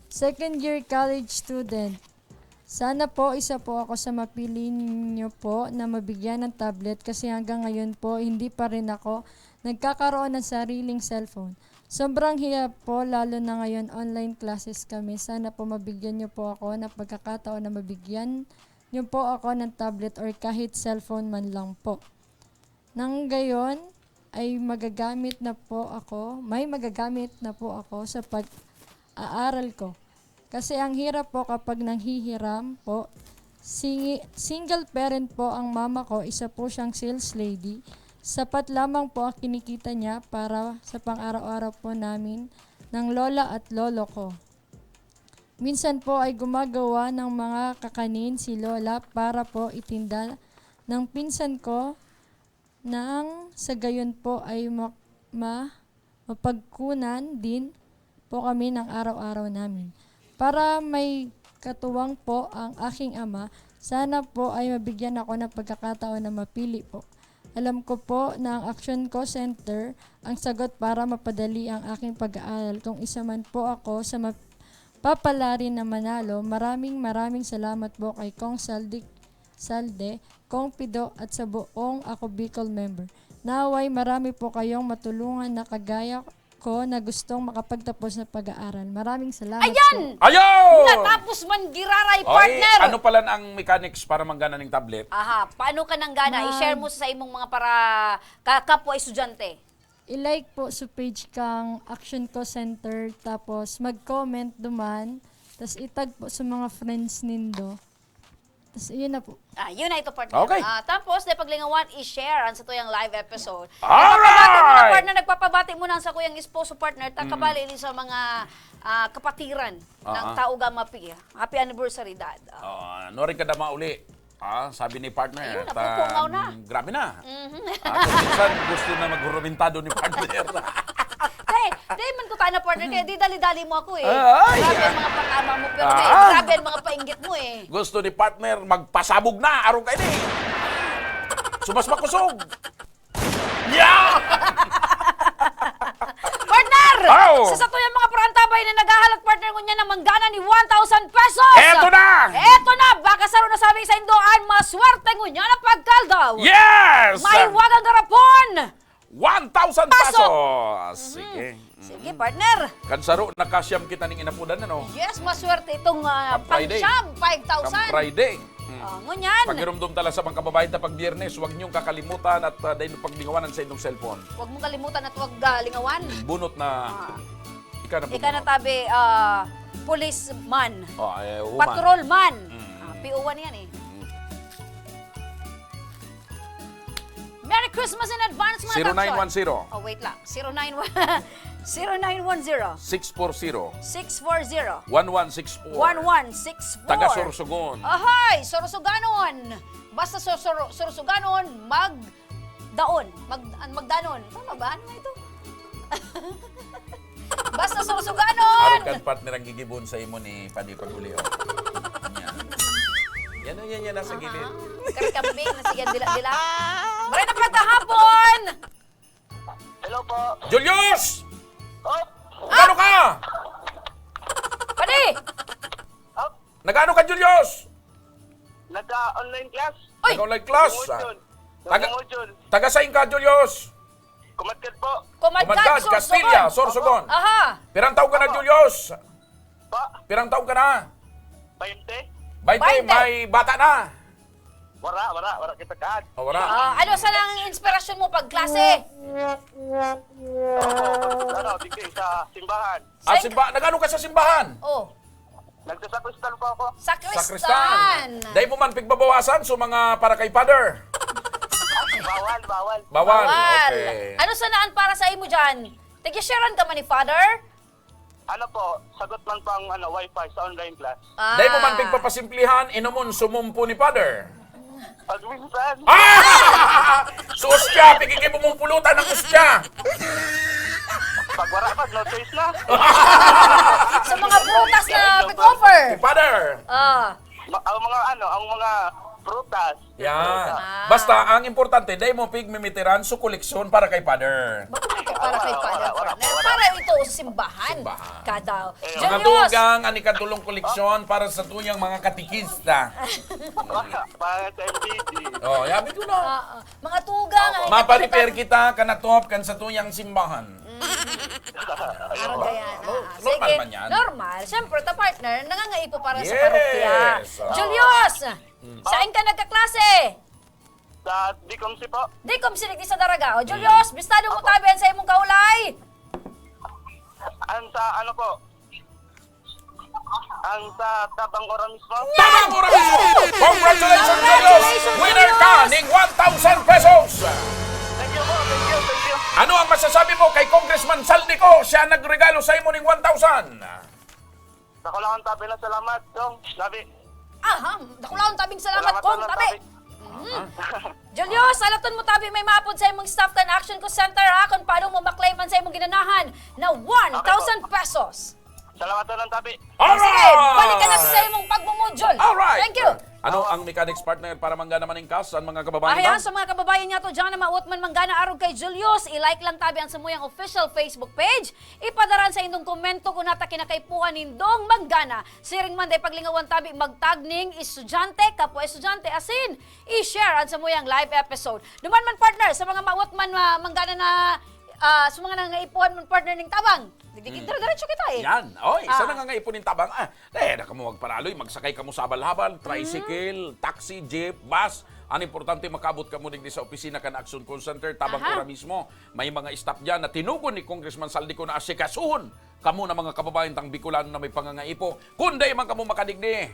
Second year college student. Sana po isa po ako sa mapili niyo po na mabigyan ng tablet kasi hanggang ngayon po hindi pa rin ako nagkakaroon ng sariling cellphone. Sobrang hirap po lalo na ngayon online classes kami. Sana po mabigyan niyo po ako ng pagkakataon na mabigyan niyo po ako ng tablet or kahit cellphone man lang po. Nang gayon ay magagamit na po ako, may magagamit na po ako sa pag-aaral ko. Kasi ang hirap po kapag nanghihiram po. Singi- single parent po ang mama ko, isa po siyang sales lady. Sapat lamang po ang kinikita niya para sa pang-araw-araw po namin ng lola at lolo ko. Minsan po ay gumagawa ng mga kakanin si lola para po itinda ng pinsan ko nang sa gayon po ay ma- ma- mapagkunan din po kami ng araw-araw namin. Para may katuwang po ang aking ama, sana po ay mabigyan ako ng pagkakataon na mapili po. Alam ko po na ang Action Call Center ang sagot para mapadali ang aking pag-aaral. Kung isa man po ako sa mapapalarin na manalo, maraming maraming salamat po kay Kong Saldi, Salde, Kong Pido at sa buong Ako Bicol member. Naway marami po kayong matulungan na kagaya ko na gustong makapagtapos ng pag-aaral. Maraming salamat Ayan! Po. Ayun! Natapos man giraray, Oy, partner! Ano pala ang mechanics para manggana ning tablet? Aha, paano ka nang gana? Ma'am. I-share mo sa imong mga para ka kapwa estudyante. I-like po sa page kang Action Co Center, tapos mag-comment duman, tas i-tag po sa mga friends nindo. Tas, yun na po. Ah, yun na ito, partner. Okay. Ah, tapos, dahil paglingawan, i-share ang sa tuyang live episode. Alright! Nagpapabati mo na, partner, nagpapabati mo na sa kuyang esposo, partner. Takabali sa mga ah, kapatiran ng Ah, ah. Tao Gama P. Happy anniversary, Dad. Ah. Ah, no rin ka na mauli. Ah, sabi ni partner. Ayun, at, napupungaw ah, na. Grabe na. Mhm. Ah, kung minsan gusto na maghurumentado ni partner. Hey, di man ko tayo na partner, kaya di dali-dali mo ako eh. Ay! Grabe ang mga pangama mo, pero may, Ah! grabe ang mga painggit mo eh. Gusto ni partner, magpasabog na, arong kayo eh. Sumas makusog. Yeah! Partner! Ow! Sa satuyang mga parantabay na naghahalat, partner, ngunyan na manggana ni one thousand pesos! Eto na! Eto na! Baka saro na sabi sa indo an maswerte ngunyan na pagkaldaw! Yes! May wagang garapon! One thousand Pasok! pesos! Sige. Sige, partner! Kansaro, nakasyam kita ning inapudan, ano? Yes, maswerte itong ah, Come Friday. pangsyam, five thousand. Come Friday. Mm. Oh, ngunyan, Pagirumdom tala sa mga kababayan ta pag biyernes, huwag niyong kakalimutan at uh, dahil paglingawanan sa inyong cellphone. Huwag mong kalimutan at huwag ah, lingawan. Bunot na Ah. ika na Ika na bunot. tabi, ah, policeman. Oh, eh, woman. Patrolman. Mm. Ah, P O one yan eh. Merry Christmas in advance, mga Zero nine one zero. Kaps. Oh, wait lang. Zero nine one, zero nine one zero, Six four zero. six four zero, One one six four. one one six four. Taga Sorsogon. Ahay! Sorsoganon! Basta sor, sor, Sorsoganon, magdaon. Mag, an, magdanon. Tama ba? Ano nga ito? Basta Sorsoganon! Arog kan partner ang gigibon sa imo ni Padi Paguli, oh. Yan. Yan, yan, yan, nasa gilid. Karikambing na sige, dila-dila. Maray na pagkahapon! Hello po. Julius! Oh, Nagano ka? Padi! oh, Nagano ka, Julius? nagka-online class. Oy! Nag-online class? Module. Taga- Module. Taga saan ka, Julius? Kumadkad po. Kumadkad, Kumadkad, Sorsogon. Castilla, Sorsogon. Aha! Pirang taon ka na, Opo. Julius? Pa, Pirang taon ka na? bainte. Bainte, Bainte. may bata na. Wara, wara, wara kita kaad. Oh, wala. Ah, ano sana ang inspirasyon mo pag klase? Ano, digdi sa simbahan. Ah, Saan- simba, nagano ka sa simbahan? Oh, Nagsasakristan po ako. sakristan. Sakristan. Dahil mo man pigbabawasan sa mga para kay Father. Bawal, bawal. Bawal. Bawal. Okay. Ano sana ang para sa imo dyan? Tigya-sharean ka man ni Father? Ano po, sagot man po ang ano, wifi sa online class. Ah. Dahil mo man pigpapasimplihan, inomon sumumpo ni Father. Pag minsan, Ah! Sus ka! Pigigay mo mong pulutan ng sus ka! pag wala pa, no choice na. Sa mga prutas na pig-offer. Father! Ah. Ma- ang mga ano, ang mga prutas. Yan. Ah. Basta, ang importante, dahil mo pigmimitiran sa koleksyon para kay Father. Bakit may para kay Father, Wala, wala, partner? wala. Para ito sa simbahan. Simbahan. Kadaw. Eh, Mga Julius! Tugang, an ikatulong koleksyon para sa tuyang mga katikista. Para sa M P G. Oh, yabi ko na. Ah, ah. Mga Tugang, ang Maparipir kita, kanatop, kan sa tuyang simbahan. Parang ganyan. No, Ah, normal sige. man yan. Normal. Siyempre, ta partner, nangangaipo para sa Yes. parokya. Ah. Julius! Saan ka nagkaklase? Sa Dicom C po. Di kom sinig sa Daraga. O, Julius, bistado mo tabi an sa imong kaulay. Ang sa ano po? Ang sa Tabang Ora mismo. Tamang oras mo! Congratulations, Julius! Winner ka ning one thousand pesos! Thank you po, thank you, thank you. Ano ang masasabi mo kay Congressman Saldico? Siya nagregalo sa imo ning one thousand. Sa kulangan tabi na salamat, Dong. Sabi, Aha, dakulaon tabing salamat, Salamat, Kong, salamat, tabi. tabi. Mhm. Julius, alaton mo tabi, may maapod sa imong staff kan Action Call Center, ha, kung paano mo maklaim an sa imong ginanahan na one thousand pesos. Salamat na lang, tabi. Sige, balik ka na sa imong pagmumudjol. Alright! Thank you. Ano ang mechanics partner para manggana man ning kas an mga kababayan? Ayan, Dong? sa mga kababayan niya to, dyan na mautman manggana arog kay Julius. I-like lang tabi ang samuyang official Facebook page. Ipadaran sa indong komento kung nata kinakaipuhan nindong manggana. Siring man day paglingawan tabi, magtag ning estudyante, kapwa estudyante, asin i-share ang samuyang live episode. Duman man, partner, sa mga mautman ma- manggana na, ah, sa mga nangangaipuhan man, partner, ning tabang. Digdi, dire-diretso kita eh. Yan. Oy, sa Ah. nangangaipo ning tabang, ah, eh, na kamo magparaloy, magsakay kamo sa habal-habal, tricycle, taxi, jeep, bus. Ang importante, makaabot kamo digdi sa opisina kan Action Call Center, tabang Aha. ora mismo. May mga staff dyan na tinugon ni Congressman Saldico na asikasuhon kamo na mga kababayan tang Bicolano na may pangangaipo. Kung dai man kamo makadigdi,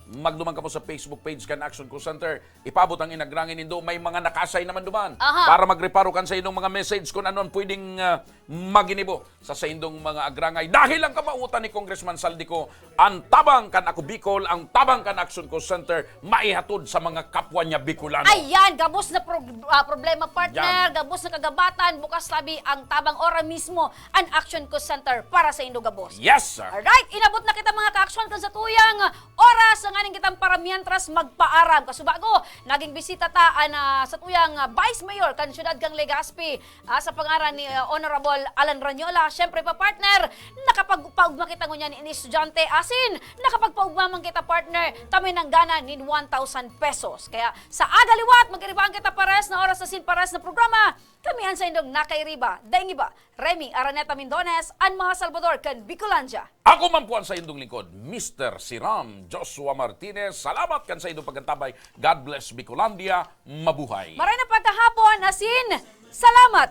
Magduman kamo sa Facebook page kan Action Call Center. Ipaabot ang inagrangay nindo. May mga naka-assign naman duman Aha. para magreparo kan saindong mga message kung ano ang pwedeng ah, maginibo sa saindong mga agrangay. Dahil ang kamautan ni Congressman Zaldy Co, ang tabang kan Ako Bicol, ang tabang kan Action Call Center, maihatod sa mga kapwa niya Bicolano. Ayan, gabos na pro- ah, problema, partner, Yan. Gabos na kagabatan, bukas labi ang tabang, ora mismo ang Action Call Center para saindo gabos. Yes, sir. Alright, inabot na kita, mga ka-action, kan satuyang oras. Nganing kitang para mientras magpaaram. Kasubago, naging bisita ta an ah, satuyang ah, Vice Mayor kan siyudad kan Legazpi, ah, sa pangaran ni ah, Honorable Alan Ranyola. Siyempre pa, partner, nakapagpaugma kita ngunyan nin estudyante asin nakapagpaugma man kita, partner, ta may nanggana nin one thousand pesos. Kaya sa aga liwat, magiribaan kita pares na oras asin pares na programa. Kami an saindong nakairiba, daing iba, Remy Araneta Mindones, an mga Salvador kan Bicolandia. Ako man po ang saindong lingkod, Mister Siram Joshua Martinez. Salamat kan saindong pagkantabay. God bless Bicolandia. Mabuhay. Maray na pagkahapon, asin salamat!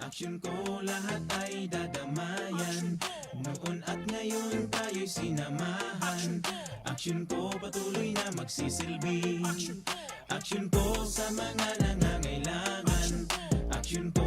Action ko lahat ay dadamayan. Noon at ngayon tayo'y sinamahan. Action ko patuloy na magsisilbi. Action ko sa mga nangangailangan. Action ko